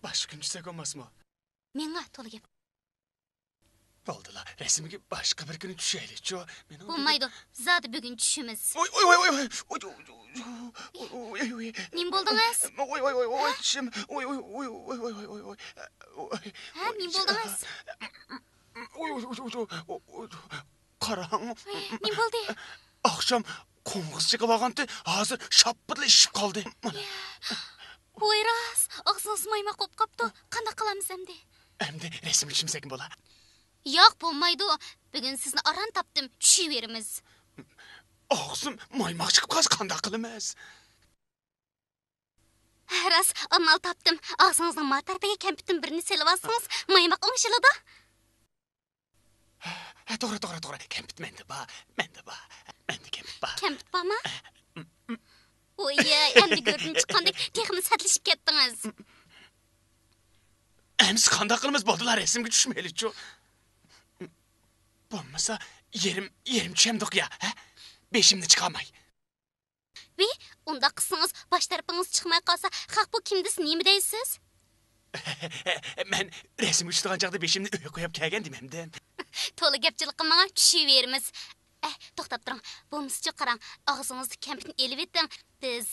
باشقا كۈن چۈشسەك بولماسمۇ؟ مېڭە تولا گەپ. بولدىلا، رەسىمگە باشقا بىر كۈنى چۈشەيلىچۇ. مېنىڭ بولمايدۇ، زادى بۈگۈن چۈشىمىز. ۋوي، ۋوي، ۋوي، ۋوي. نېمە بولدىڭىز؟ ۋوي، ۋوي، ۋوي، ۋوي، ھە؟ چىشىم. ۋوي، ۋوي، ۋوي، ۋوي، ۋوي، ۋوي، ۋوي، ۋوي. ھە، نېمە بولدىڭىز؟ ۋوي، ۋوي، ۋوي، ۋوي، ۋوي. قاراڭ. ۋاي، نېمە بولدى؟ ئاخشام قوڭغۇز چېقىۋالغانتى، ھازىر شاپپىدىلا ئىششىپ قالدى. مانا. يا. ۋاي راست، ئاغزىڭىز مايماق بولۇپ قاپتۇ. قانداق قىلامىز ئەمدى؟ ئەمدى رەسىمگە چۈشمىسەكمۇ بولا؟ ياق، بولمايدۇ. بۈگۈن سىزنى ئاران تاپتىم، چۈشۈۋېرىمىز. ئاغزىم مايماق چىقىپ قالسا قانداق قىلىمىز؟ ھە، راست، ئامال تاپتىم. ئاغزىڭىزنىڭ ما تەرىپىگە كەمپۈتتىن بىرنى سېلىۋالسىڭىز، مايماق ئوڭشىلىدۇ. ھە، توغرا، توغرا، توغرا. كەمپۈت مەندە بار، مەندە بار. مەندە كەمپۈت بار. كەمپۈت بارمۇ؟ ۋوي، ئەمدى گۆردىن چىققاندەك تېخىمۇ سەتلىشىپ كەتتىڭىز. ئەمسە قانداق قىلىمىز؟ بولدىلا، رەسىمگە چۈشمەيلىچۇ. بولمىسا يېرىم، يېرىم چۈشەمدۇق يا، ھە؟ بېشىمنى چىقارماي. ۋى، ئۇنداق قىلسىڭىز، باش تەرىپىڭىز چىقماي قالسا، خەق بۇ كىم دېسە نېمە دەيسىز؟ مەن رەسىمگە چۈشىدىغان چاغدا بېشىمنى ئۆيگە قويۇپ كەلگەن دېمەمدىم. تولا گەپچىلىك قىلماڭ، چۈشۈۋېرىمىز. ئەھ، توختاپ تۇرۇڭ. بولمىسىچۇ قاراڭ، ئاغزىڭىزدا كەمپۈتنى ئېلىۋېتىڭ. بىز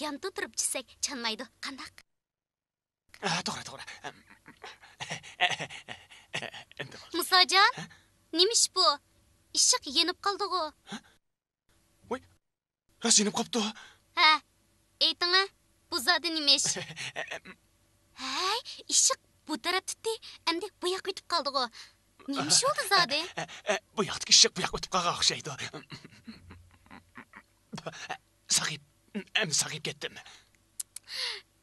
ياندا تۇرۇپ چۈشسەك چانمايدۇ، قانداق؟ ھە، توغرا، توغرا. ئەمدى بولدى. مۇساجان، ھە؟ نېمە ئىش بۇ؟ ئىششىق يېنىپ قالدىغۇ. ھە؟ ۋاي، راست يېنىپ قاپتۇ. ھە، ئېيتىڭە، بۇ زادى نېمە ئىش؟ ھەي، ئىششىق بۇ تەرەپتىتى، ئەمدى بۇ ياققا ئۆتۈپ قالدىغۇ. نېمە ئىش بولدى زادى؟ بۇ ياقتىكى ئىششىق بۇ ياققا ئۆتۈپ قالغان ئوخشايدۇ. ساقىيىپ، ئەمدى ساقىيىپ كەتتىم.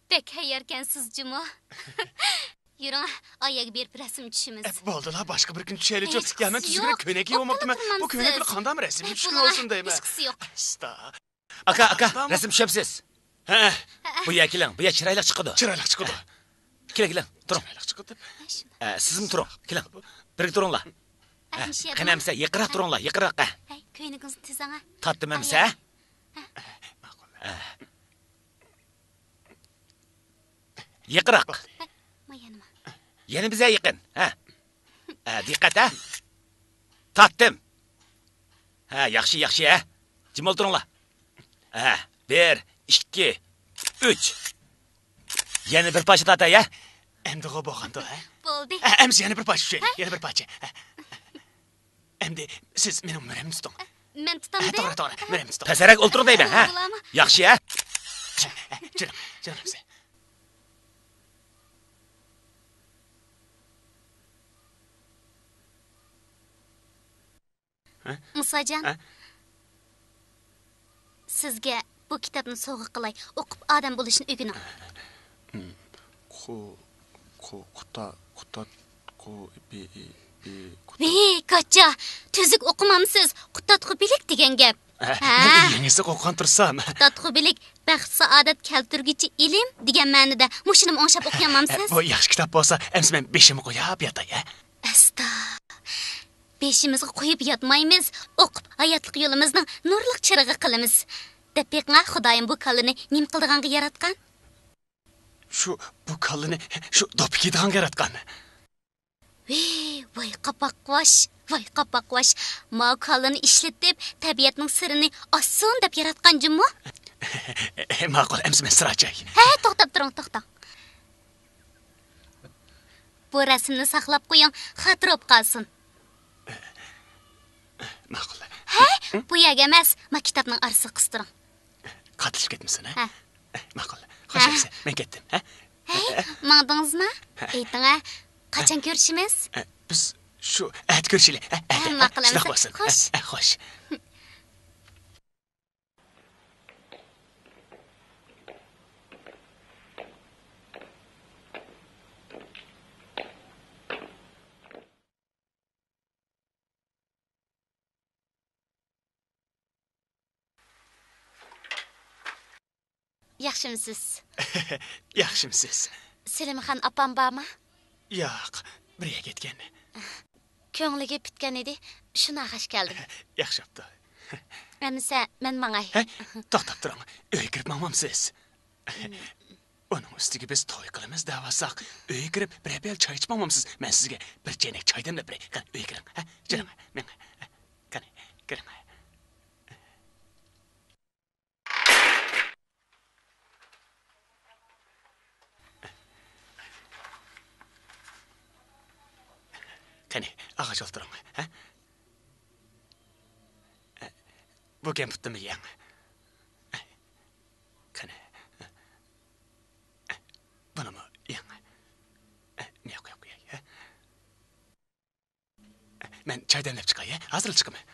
بەك ھەيياركەنسىز جۇمۇ. يۈرۈڭ، ئايەگە بېرىپ رەسىم چۈشىمىز. بولدىلا، باشقا بىر كۈن چۈشەيلىچۇ. يا، مەن تۈزۈگۈرە كۆينەك كىيىۋالماپتىمەن. بۇ كۆينەكلەر قانداقمۇ رەسىمگە چۈشكىن بولسۇن دەيمەن. ھېچقىسى يوق. ئىشتا. ئاكا، ئاكا، رەسىم چۈشەمسىز؟ ھە. بۇ يەرگە كېلىڭ، بۇ يەر چىرايلىق چىقىدۇ. چىرايلىق چىقىدۇ. كېلىڭ، كېلىڭ، تۇرۇڭ. چىرايلىق چىقىدۇ. ئە، سىزمۇ تۇرۇڭ، كېلىڭ. بىرگە تۇرۇڭلار. ھە، قېنى ئەمىسە، يېقىنراق تۇرۇڭلار، يېقىنراق، ھە. ھەي، كۆينىكىڭىزنى تىزىڭە. تارتتىم ئەمىسە، ھە؟ يېقىنراق. ھە، ما يەنىما. يەنە بىزگە يېقىن، ھە. ھە، دىققەت، ھە. تارتتىم. ھە، ياخشى، ياخشى، ھە. جىم ئولتۇرۇڭلار. ھە، بىر، ئىككى، ئۈچ. يەنە بىر پارچە تارتاي، ھە. ئەمدىغۇ بولغاندۇ، ھە؟ بولدى. ھە، ئەمىسە يەنە بىر پارچە چۈشەيلى، يەنە بىر پارچە. ھە. ئەمدى سىز مېنىڭ مۈرەمنى تۇتۇڭ. مەن تۇتامدىم؟ ھە، توغرا، توغرا، مۈرەمنى تۇتۇڭ. پەسرەك ئولتۇرۇڭ دەيمەن، ھە. بولامۇ؟ ياخشى، ھە. ھە، ھە، جېنىم، جېنىم سەن. ھە؟ مۇساجان، ھە؟ سىزگە بۇ كىتابنى سوۋغا قىلاي، ئوقۇپ ئادەم بولۇشنى ئۆگىنىڭ. قۇ، قۇ، قۇتا، قۇتا، قۇ، بى، ئى، بى، قۇتا. ۋى، گاچا، تۈزۈك ئوقۇمامسىز؟ قۇتادغۇ بىلىك دېگەن گەپ. ھە، ھە. مەن يېڭىسى ئوقۇغان تۇرسام. قۇتادغۇ بىلىك، بەخت-سائادەت كەلتۈرگۈچى ئىلىم دېگەن مەنىدە. مۇشۇنىمۇ ئوڭشاپ ئوقۇيالمامسىز؟ بۇ ياخشى كىتاب بولسا، ئەمىسە مەن بېشىمغا قويۇپ ياتاي، ھە؟ ئەستا. بېشىمىزغا قويۇپ ياتمايمىز، ئوقۇپ ھاياتلىق يولىمىزنىڭ نۇرلۇق چىرىغى قىلىمىز. دەپ بېقىڭا، خۇدايىم بۇ كالىنى نېمە قىلىدىغانغا ياراتقان؟ شۇ بۇ كاللىنى شۇ دوپپا كىيىدىغانغا ياراتقان. ۋىي، ۋاي قاپاقۋاش، ۋاي قاپاقۋاش. ماۋۇ كاللىنى ئىشلىتىپ، تەبىئەتنىڭ سىرىنى ئاچسۇن دەپ ياراتقان جۇمۇ. ماقۇل، ئەمسە مەن سىر ئاچاي. ھە، توختاپ تۇرۇڭ، توختاڭ. بۇ رەسىمنى ساقلاپ قويۇڭ، خاتىرە بولۇپ قالسۇن. ماقۇل. ھە؟ بۇ يەرگە ئەمەس، ما كىتابنىڭ ئارىسىغا قىستۇرۇڭ. قاتلىشىپ كەتمىسۇن، ھە؟ ھە. ماقۇل. خوش ھە. ئەمسە، مەن كەتتىم، ھە؟ ھەي، ماڭدىڭىزمۇ؟ ھە. ئېيتىڭ، ھە. قاچان كۆرۈشىمىز؟ ھە، بىز شۇ ئەتە كۆرۈشىلى، ھە؟ ھە، ئەتە. ماقۇل شۇنداق ئەمسە. بولسۇن. خوش. ھە، ھە، خوش. ياخشىمسىز؟ ياخشىمسىز؟ سېلىمخان ئاپام بارمۇ؟ ياق، بىر يەرگە كەتكەن. كۆڭلىگە پۈتكەن ئىدى، شۇنى ئاغاش كەلدىم. ياخشى بوپتۇ. ئەمىسە، مەن ماڭاي. ھەي، توختاپ تۇرۇڭ. ئۆيگە كىرىپ ماڭمامسىز؟ ئۇنىڭ ئۈستىگە بىز توي قىلىمىز دەۋاتساق، ئۆيگە كىرىپ بىرەر پىيالە چاي ئىچىپ ماڭمامسىز؟ مەن سىزگە بىر چەينەك چاي دەملەپ بېرەي. قېنى، ئۆيگە كىرىڭ. ھە، جېنىم، مېڭە. قېنى، كىرىڭ. قېنى، ئاغاچ ئولتۇرۇڭ، ھە؟ بۇ كەمپۈتنىمۇ يەڭ. قېنى، بۇنىمۇ يەڭ. مېنى قويۇپ قوياي، ھە؟ مەن چاي دەملەپ چىقاي، ھە؟ ھازىرلا چىقىمەن.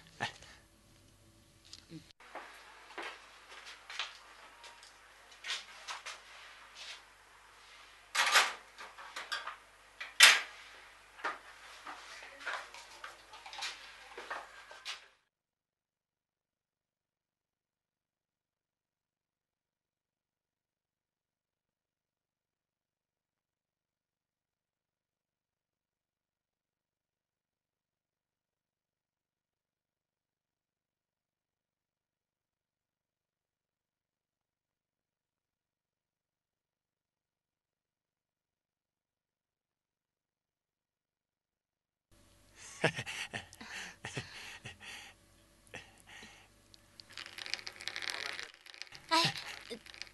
ھەي،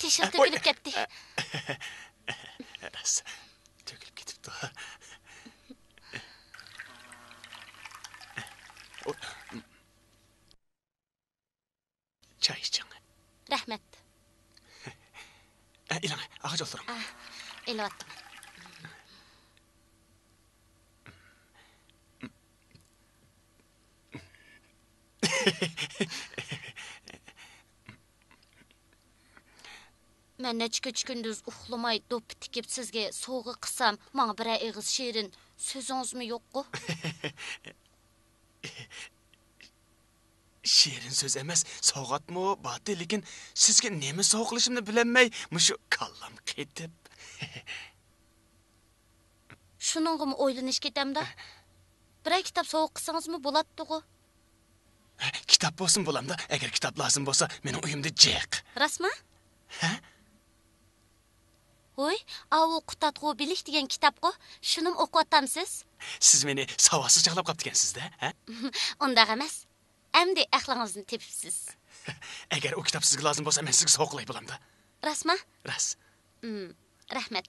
تېشىلا تۆكۈلۈپ كەتتى. راست، تۆكۈلۈپ كېتىپتۇ. چاي ئىچىڭ. رەھمەت. ئە، ئېلىڭ، ئاغاچ ئولتۇرۇڭ. ئە، ئېلىۋاتتىم. مەن نەچچە كېچە-كۈندۈز ئۇخلىماي دوپپا تىكىپ سىزگە سوۋغا قىلسام، ماڭا بىرەر ئېغىز شېرىن سۆزىڭىزمۇ يوققۇ؟ شېرىن سۆز ئەمەس، سوۋغاتمۇ باتى، لېكىن سىزگە نېمە سوۋغا قىلىشىمنى بىلەلمەي، مۇشۇ كاللام قېتىپ. شۇنىڭغىمۇ ئويلىنىش كېتەمدۇ؟ بىرەر كىتاب سوۋغا قىلسىڭىزمۇ بولاتتىغۇ. كىتاب بولسىمۇ بولامدۇ؟ ئەگەر كىتاب لازىم بولسا، مېنىڭ ئۆيۈمدە جىق. راستمۇ؟ ھە؟ ھوي، ئاۋۇ قۇتادغۇ بىلىك دېگەن كىتابقۇ، شۇنىمۇ ئوقۇۋاتامسىز؟ سىز مېنى ساۋاتسىز چاغلاپ قاپتىكەنسىز-دە، ھە؟ ئۇنداق ئەمەس. ئەمدى ئەقلىڭىزنى تېپىپسىز. ئەگەر ئۇ كىتاب سىزگە لازىم بولسا، مەن سىزگە سوۋغا قىلاي بولامدۇ؟ راستما؟ راست. ئىم، رەھمەت.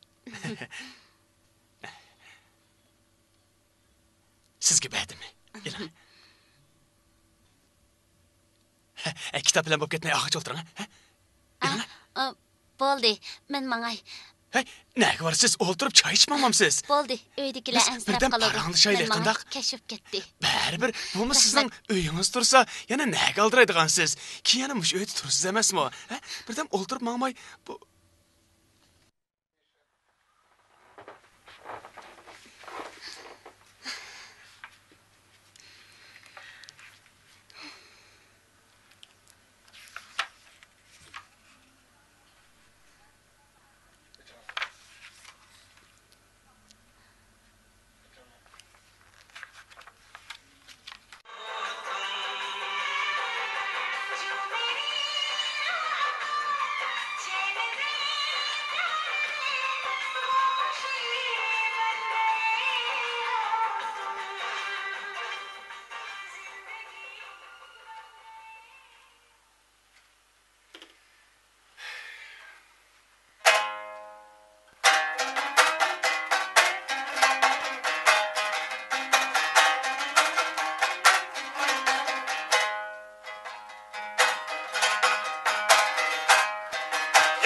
سىزگە بەردىم. ئېلىڭ. ھە، كىتاب بىلەن بولۇپ كەتمەي ئاغاچ ئولتۇرۇڭ، ھە؟ ئېلىڭ. ئا، بولدى، مەن ماڭاي. ھەي، نەگە بارىسىز؟ ئولتۇرۇپ چاي ئىچىپ ماڭمامسىز؟ بولدى، ئۆيدىكىلەر بىز ئەنسىرەپ بىردەم قالىدۇ. پاراڭلىشايلى، مەن ماڭاي، قانداق؟ كەچ بولۇپ كەتتى. بەرىبىر، بۇمۇ سىزنىڭ ئۆيىڭىز تۇرسا، يەنە نەگە ئالدىرايدىغانسىز؟ كېيىن يەنە مۇشۇ ئۆيدە تۇرىسىز ئەمەسمۇ؟ ھە؟ بىردەم ئولتۇرۇپ ماڭماي، بۇ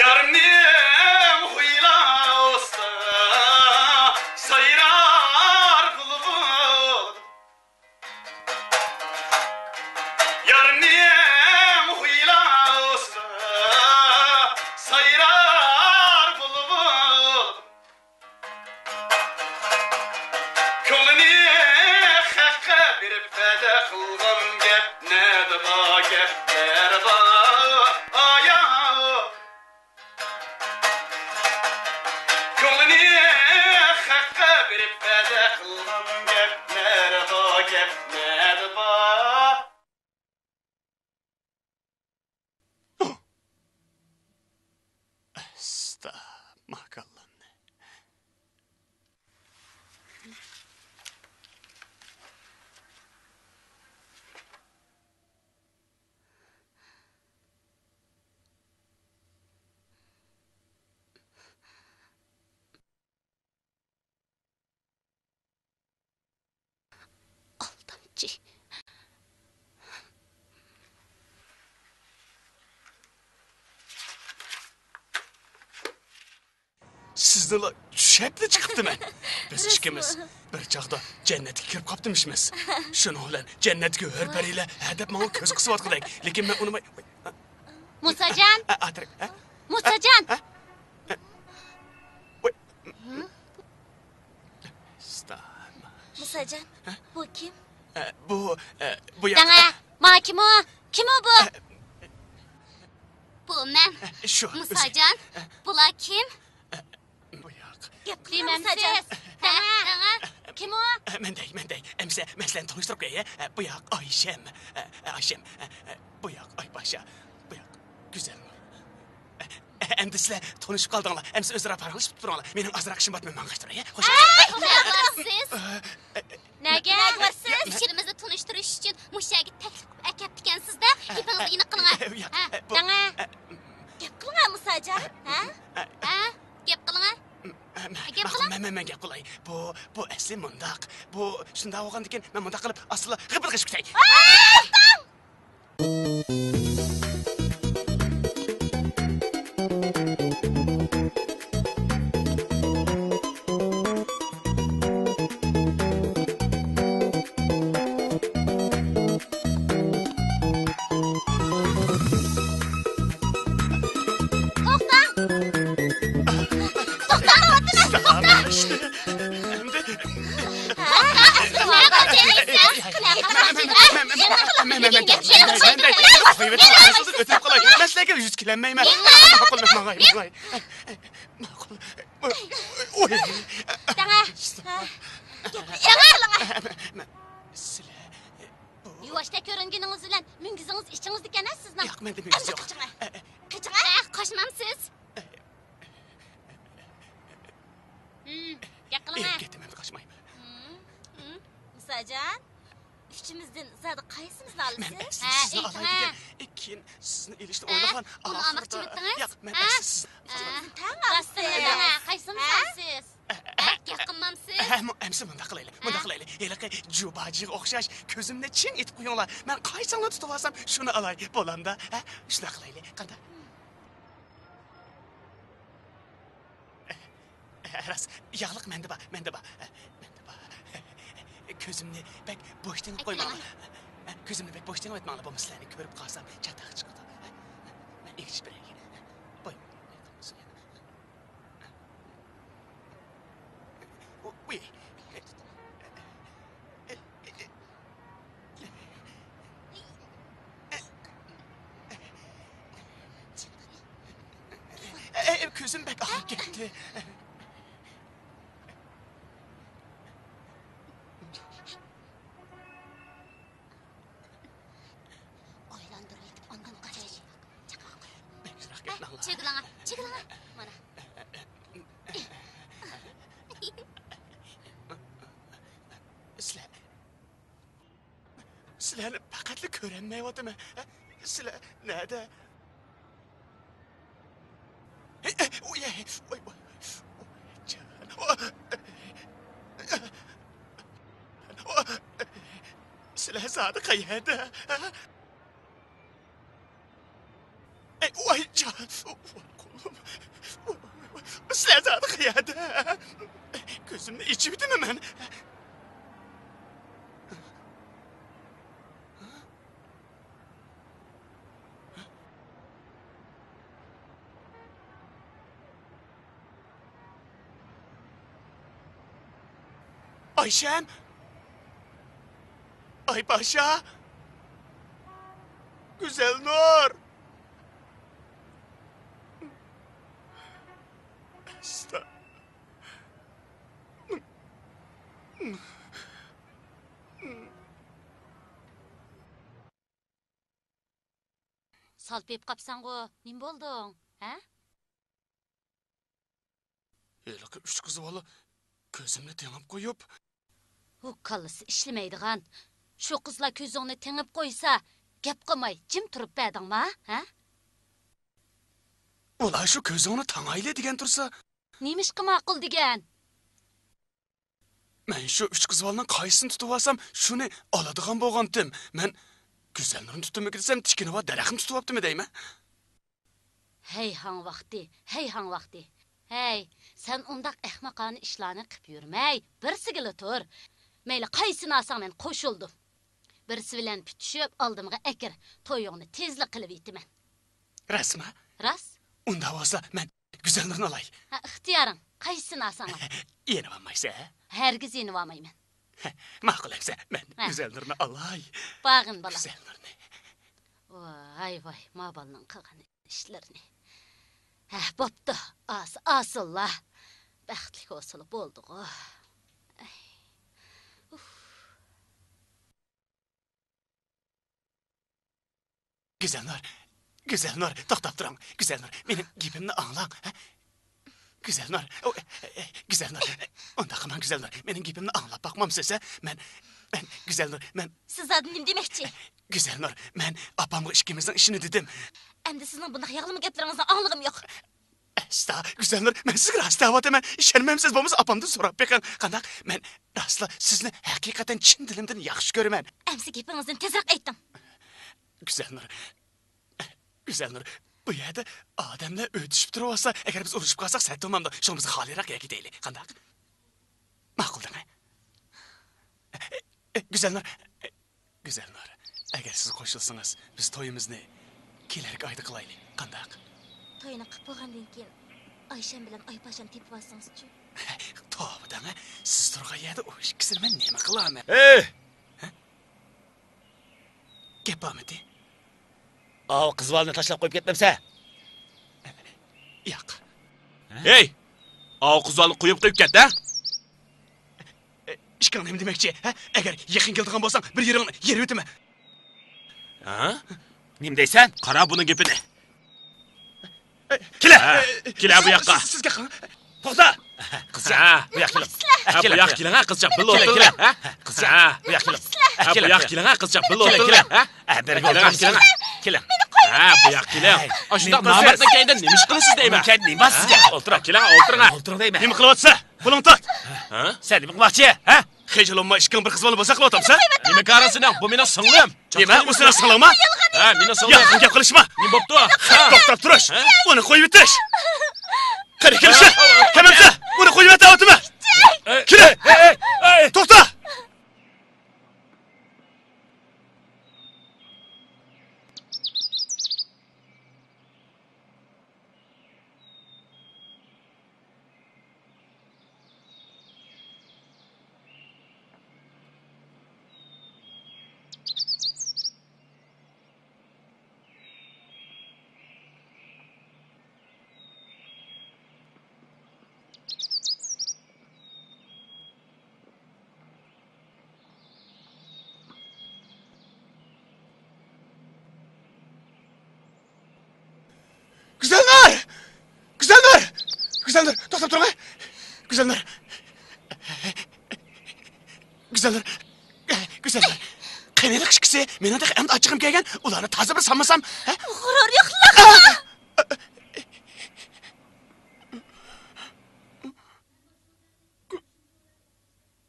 يارنىڭ ھۇيلاسىدا سايرار بۇلبۇل. يارنىڭ ھۇيلاسىدا سايرار بۇلبۇل. كۆڭلىنى خەققە بېرىپ ۋەدە قىلغان گەپ نەدە بار، گەپلەر بار، ئايا. كۆڭلىنى خەققە بېرىپ ۋەدە قىلغان گەپلەر بار، گەپلەر بار. ئەستا، ماكاللامنى. ئالدامچى. سىزنىلا چۈشەپلا چىقىپتىمەن. بىز ئىككىمىز بىر چاغدا جەننەتكە كىرىپ قاپتىمىشمىز. شۇنىڭ بىلەن جەننەتتىكى ھۆر پەرىلەر ھەدەپ ماڭا كۆز قىسىۋاتقۇدەك. لېكىن مەن ئۇنىماي. مۇساجان! ئا، ئا، تىرىك، ھە؟ مۇساجان! ھە؟ ھە؟ ۋاي. ستام. مۇساجان، ھە؟ بۇ كىم؟ ئە، بۇ، ئە، بۇ ياق. دەڭە، ما كىم ئۇ؟ كىم ئۇ بۇ؟ ئە، بۇ مەن. ئە، شۇ، ئۆزى. مۇساجان، ئە. بۇلار كىم؟ ئە، بۇ ياق. گەپ قىلمامسىز؟ دەڭە، دەڭە. دەڭە. كىم ئۇ؟ ئە، مەن دەي، مەن دەي. ئەمسە مەن سىلەرنى تونۇشتۇرۇپ قوياي، ھە؟ ئە، بۇ ياق ئايشەم. ئە، ئە، ئايشەم. ئە، ئە، بۇ ياق ئايپاشا. بۇ ياق گۈزەلنۇر. ئە، ئە، ئەمدى سىلەر تونۇشۇپ قالدىڭلار. ئەمسە ئۆزئارا پاراڭلىشىپ تۇرۇڭلار. مېنىڭ ئازراق ئىشىم بار، مەن ماڭغاچ تۇراي، ھە؟ خوش. ئەي، نەگە بارسىز؟ ئە، ئە، نەگە بارسىز؟ ئىچىمىزنى تونۇشتۇرۇش ئۈچۈن مۇشۇ يەرگە تەكلىپ قىلىپ ئەكەپتىكەنسىز-دە، ئە، گېپىڭىزنى ئېنىق قىلىڭە. ئە، ئە، بۇ، ھە، ئە، دەڭە. ئە، گەپ قىلىڭە، مۇساجان. ھە؟ ئە، ھە؟ گەپ قىلىڭە. ئە، گەپ ماقۇل، قىلىڭ. مەن، مەن، مەن گەپ قىلاي. بۇ، بۇ ئەسلى مۇنداق. بۇ شۇنداق بولغاندىكىن، مەن مۇنداق قىلىپ، ئاستىلا غىپپىدە قېچىپ كېتەي. توختا! توختا! توختا! مەن سىلەرگە يۈز كېلەلمەيمەن. ماقۇل، ماقۇل. ئۇي. دەڭە. دەڭە. سىلەر بۇ يۇۋاشتەك كۆرۈنگىنىڭىز بىلەن مۈڭگۈزىڭىز ئىچىڭىزدىكەن-ھە سىزنىڭ. ياق، مەندە مۈڭگۈز يوق. قېچىڭە. قېچىڭە. قاچمامسىز؟ ھىم، گەپ قىلىڭە. كېتىمەن، قاچمايمەن. ھىم، ھىم. مۇساجان، ئۈچىمىزدىن زادى قايسىمىزنى ئالىسىز؟ مەن ئەسلى سىزنى ئالاي دېگەن، كېيىن سىزنى ئېلىشنى ئويلىغان ئۇنى ئالماقچىمىدىڭىز؟ ياق، مەن ئەسلى سىزنى ئۈچىمىزنى تەڭ ئالىسىز. قايسىمىزنى ئالىسىز؟ ھە؟ گەپ قىلمامسىز؟ ھە، ئەمسە مۇنداق قىلايلى، مۇنداق قىلايلى. ھېلىقى جۇباجىغا ئوخشاش كۆزۈمنى چىڭ ئېتىپ قويۇڭلار. مەن قايسىڭلارنى تۇتۇۋالسام، شۇنى ئالاي. بولامدا؟ ھە؟ شۇنداق قىلايلى. قانداق؟ راست، ياغلىق مەندە بار، مەندە بار، مەندە بار. كۆزۈمنى بەك بوش تېڭىپ قويماڭلار. كۆزۈمنى بەك بوش تېڭىۋەتمەڭلار، بولمىسا سىلەرنى كۆرۈپ قالسام چاتاق چىقىدۇ. مەن ئېچىشىپ بېرەي. بوي. ئۇي. ئەي، كۆزۈم بەك ئاغرىپ كەتتى. ئايلاندۇرۇۋېتىپ ئاندىن قاچاي. بەكرەك گەپ ماڭا. چېكىلىڭە، چېكىلىڭە. مانا. سىلەر، سىلەرنى پەقەتلا كۆرەلمەيۋاتىمەن. سىلەر نەدە؟ ۋاي، ۋاي، ۋاي، ۋاي، جان. سىلەر زادى قەيەردە؟ ئەي، ۋاي جان، ۋاي قولۇم. ۋاي، ۋاي، ۋاي، ۋاي. سىلەر زادى قەيەردە؟ كۆزۈمنى ئېچىۋېتىمەن مەن. ئايشەم! ئاي پاشا! گۈزەلنۇر! ئاستا. سالپىيىپ قاپسەنغۇ، نېمە بولدۇڭ، ھە؟ ھېلىقى ئۈچ قىز بالا كۆزۈمنى تېڭىپ قويۇپ. ھۇ، كاللىسى ئىشلىمەيدىغان. شۇ قىزلار كۆزۈڭنى تېڭىپ قويسا، گەپ قىلماي جىم تۇرۇپ بەردىڭما، ھە؟ ئۇلار شۇ كۆزۈڭنى تاڭايلى دېگەن تۇرسا. نېمىشقا ماقۇل دېگەن؟ مەن شۇ ئۈچ قىز بالىنىڭ قايسىسىنى تۇتۇۋالسام، شۇنى ئالىدىغان بولغانتىم. مەن گۈزەلنۇرنى تۇتتۇمىكىن دېسەم، تىكىنىۋا دەرەخنى تۇتۇۋاپتىمەن دەيمەن. ھەي ھاڭ ۋاقتى، ھەي ھاڭ ۋاقتى. ھەي، سەن ئۇنداق ئەخمىقانە ئىشلارنى قىپ يۈرمەي، بىرسىگىلا تۇر. مەيلى قايسىنى ئالساڭ مەن قوشۇلدۇم. بىرسى بىلەن پۈتۈشۈپ، ئالدىمغا ئەكىر، تويۇڭنى تېزلا قىلىۋېتىمەن. راستمۇ؟ راست. ئۇنداق بولسا، مەن گۈزەلنۇرنى ئالاي. ھە، ئىختىيارىڭ، قايسىسىنى ئالساڭ ئال. يېنىۋالمايسەن، ھە؟ ھەرگىز يېنىۋالمايمەن. ماقۇل ئەمسە، مەن ھە. گۈزەلنۇرنى ئالاي. بارغىن، بالام. گۈزەلنۇرنى. ۋاي، ۋاي، ما بالىنىڭ قىلغان ئىشلىرىنى. ھە، بوپتۇ. ئاس-، ئاسىللا. بەختلىك بولسىلا بولدىغۇ. ئەي. ئۇف. گۈزەلنۇر، گۈزەلنۇر، توختاپ تۇرۇڭ. گۈزەلنۇر، مېنىڭ گېپىمنى ئاڭلاڭ، ھە؟ گۈزەلنۇر، ئۇ، گۈزەلنۇر، ئۇنداق قىلماڭ، گۈزەلنۇر، مېنىڭ گېپىمنى ئاڭلاپ باقمامسىز، ھە؟ مەن، مەن، گۈزەلنۇر، مەن. سىز زادى نېمە دېمەكچى؟ گۈزەلنۇر، مەن ئاپامغا ئىككىمىزنىڭ ئىشىنى دېدىم. ئەمدى سىزنىڭ بۇنداق ياغلىما گەپلىرىڭىزنىڭ ئاڭلىغۇم يوق. ئەستا، گۈزەلنۇر، مەن سىزگە راست دەۋاتىمەن. ئىشەنمەمسىز بولمىسا ئاپامدىن سوراپ بېقىڭ. قانداق؟ مەن راستلا سىزنى ھەقىقەتەن چىن دىلىمدىن ياخشى كۆرىمەن. ئەمسە گېپىڭىزنى تېزرەك ئېيتىڭ. گۈزەلنۇر، گۈزەلنۇر، بۇ يەردە ئادەملەر ئۆتۈشۈپ تۇرۇۋاتسا، ئەگەر بىز ئۇرۇشۇپ قالساق سەت بولمامدۇ؟ شۇڭا بىز خالىيراق يەرگە كېتەيلى. قانداق؟ ماقۇل دەڭە. گۈزەلنۇر، گۈزەلنۇر، ئەگەر سىز قوشۇلسىڭىز، بىز تويىمىزنى كېلەركى ئايدا قىلايلى. قانداق؟ توينى قىپ بولغاندىن كېيىن ئايشەم بىلەن ئايپاشانى تېپىۋالسىڭىزچۇ؟ توۋا دەڭە، سىز تۇرغان يەردە ئۇ ئىككىسىنى مەن نېمە قىلارمەن؟ ھەي! ھە؟ گەپ بارمىدى؟ ئاۋۇ قىز بالىنى تاشلاپ قويۇپ كەتمەمسە؟ ياق. ھەي! ئاۋۇ قىز بالىنى قويۇپ قويۇپ كەت، ھە؟ ئىككىڭ نېمە دېمەكچى، ھە؟ ئەگەر يېقىن كېلىدىغان بولساڭ، بىر يېرىڭنى يېرىۋېتىمەن. ھە؟ نېمە دەيسەن؟ قارا بۇنىڭ گېپىنى. كېلە! ھە، كېلە بۇ ياققا. سىز، سىز، سىز گەپ قىلىڭ. توختا! قىزچاق. ھە، بۇ ياققا كېلىڭ. ھە، بۇ ياققا كېلىڭ، ھە، قىزچاق، بىللە ئولتۇرۇڭ. ھە؟ قىزچاق. ھە، بۇ ياققا كېلىڭ. ھە، بۇ ياققا كېلىڭ، ھە، قىزچاق، بىللە ئولتۇرۇڭ. ھە؟ ھە، بۇ ياققا كېلىڭ. كېلىڭ. ھە، بۇ ياققا كېلىڭ. ئاشۇنداق نامەردنىڭ كەينىدە نېمە ئىش قىلىسىز دەيمەن. كەينىدە نېمە بار سىزگە؟ ئولتۇرۇڭ، كېلىڭ، ئولتۇرۇڭ. ئولتۇرۇڭ دەيمەن. نېمە قىلىۋاتىسەن؟ قولۇڭنى تارت. ھە؟ سەن نېمە قىلماقچى؟ ھە؟ خىجىل بولما، ئىككىڭ بىر قىز بالا بوزەك قىلىۋاتامسەن؟ نېمە كارىڭ سېنىڭ؟ بۇ مېنىڭ سىڭلىم. نېمە؟ ئۇ سېنىڭ سىڭلىڭمۇ؟ ھە، مېنىڭ سىڭلىم. ياق، گەپ قىلىشما. نېمە بوپتۇ؟ ھە؟ توختاپ تۇرۇش. ھە؟ ئۇنى قويۇۋېتىش. قېنى كېلىشە. ھەممەمسە ئۇنى قويۇۋەت دەۋاتىمەن. ئەي، كېلە. ئەي، ئەي، ئەي. توختا. گۈزەلنۇر! گۈزەلنۇر! گۈزەلنۇر، توختاپ تۇرۇڭ! گۈزەلنۇر! گۈزەلنۇر! گۈزەلنۇر! قېنى ھېلىقى ئىككىسى؟ مېنىڭ تېخى ئەمدى ئاچچىقىم كەلگەن، ئۇلارنى تازا بىر سانمىسام، ھە؟ غۇرۇر يوقلۇق!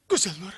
گۈزەلنۇر.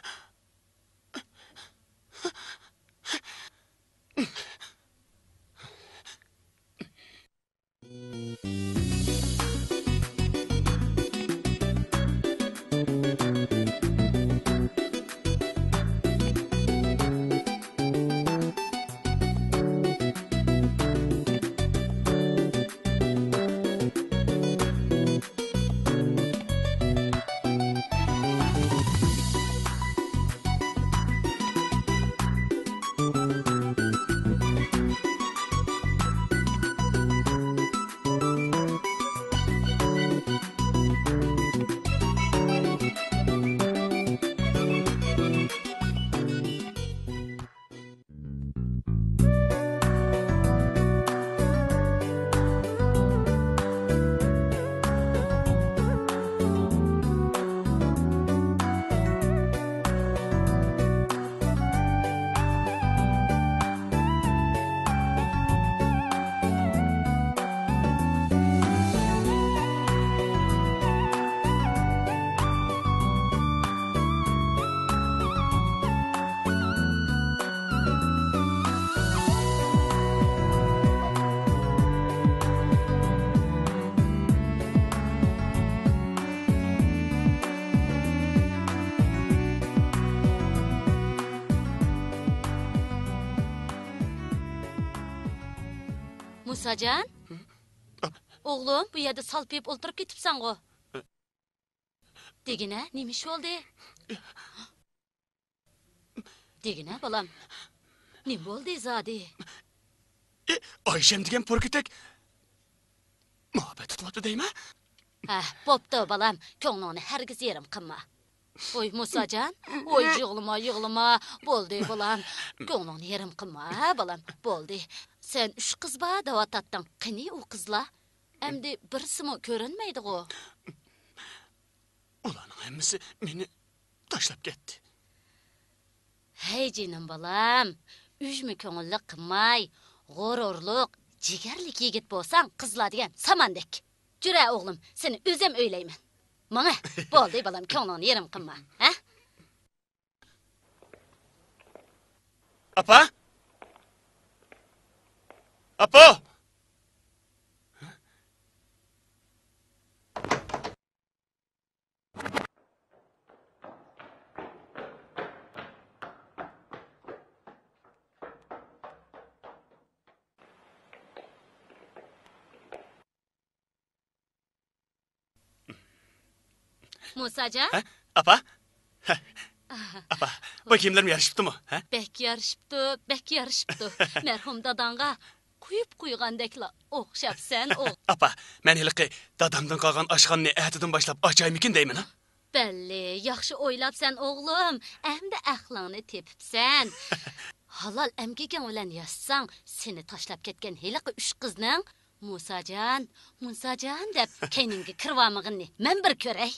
مۇساجان، ئوغلۇم، بۇ يەردە سالپىيىپ ئولتۇرۇپ كېتىپسەنغۇ؟ دېگىنە، نېمە ئىش بولدى؟ دېگىنە، بالام، نېمە بولدى زادى؟ ئايشەم دېگەن پوركىتەك مۇھەببەت تۇتۇۋاپتۇ دەيمەن. ھە، بوپتۇ، بالام، كۆڭلۈڭنى ھەرگىز يېرىم قىلما. ۋوي، مۇساجان، ۋوي، يىغلىما، يىغلىما. بولدى، بالام، كۆڭلۈڭنى يېرىم قىلما، ھە، بالام، بولدى. سەن ئۈچ قىز بار دەۋاتاتتىڭ. قېنى ئۇ قىزلار؟ ئەمدى بىرسىمۇ كۆرۈنمەيدىغۇ؟ ئۇلارنىڭ ھەممىسى مېنى تاشلاپ كەتتى. ھەي جېنىم بالام، ئۈجمە كۆڭۈللۈك قىلماي، غۇرۇرلۇق، جىگەرلىك يىگىت بولساڭ، قىزلار دېگەن ساماندەك. جۈرە ئوغلۇم، سېنى ئۆزۈم ئۆيلەيمەن. ماڭە، بولدى بالام، كۆڭلۈڭنى يېرىم قىلما، ھە؟ ئاپا! ئاپا! مۇساجان؟ ھە؟ ئاپا؟ ھە. ئاپا، بۇ كىيىملىرىم يارىشىپتۇمۇ؟ ھە؟ بەك يارىشىپتۇ، بەك يارىشىپتۇ. مەرھۇم داداڭغا قويۇپ قويغاندەكلا ئوخشاپسەن، ئوغ. ئاپا، مەن ھېلىقى دادامدىن قالغان ئاشخانىنى ئەتىدىن باشلاپ ئاچايمىكىن دەيمەن، ھە؟ بەللى، ياخشى ئويلاپسەن، ئوغلۇم. ئەمدى ئەقلىڭنى تېپىپسەن. ھالال ئەمگىكىڭ بىلەن ياشىساڭ، سېنى تاشلاپ كەتكەن ھېلىقى ئۈچ قىزنىڭ مۇساجان، مۇساجان دەپ كەينىڭگە كىرىۋالمىغىنىنى مەن بىر كۆرەي.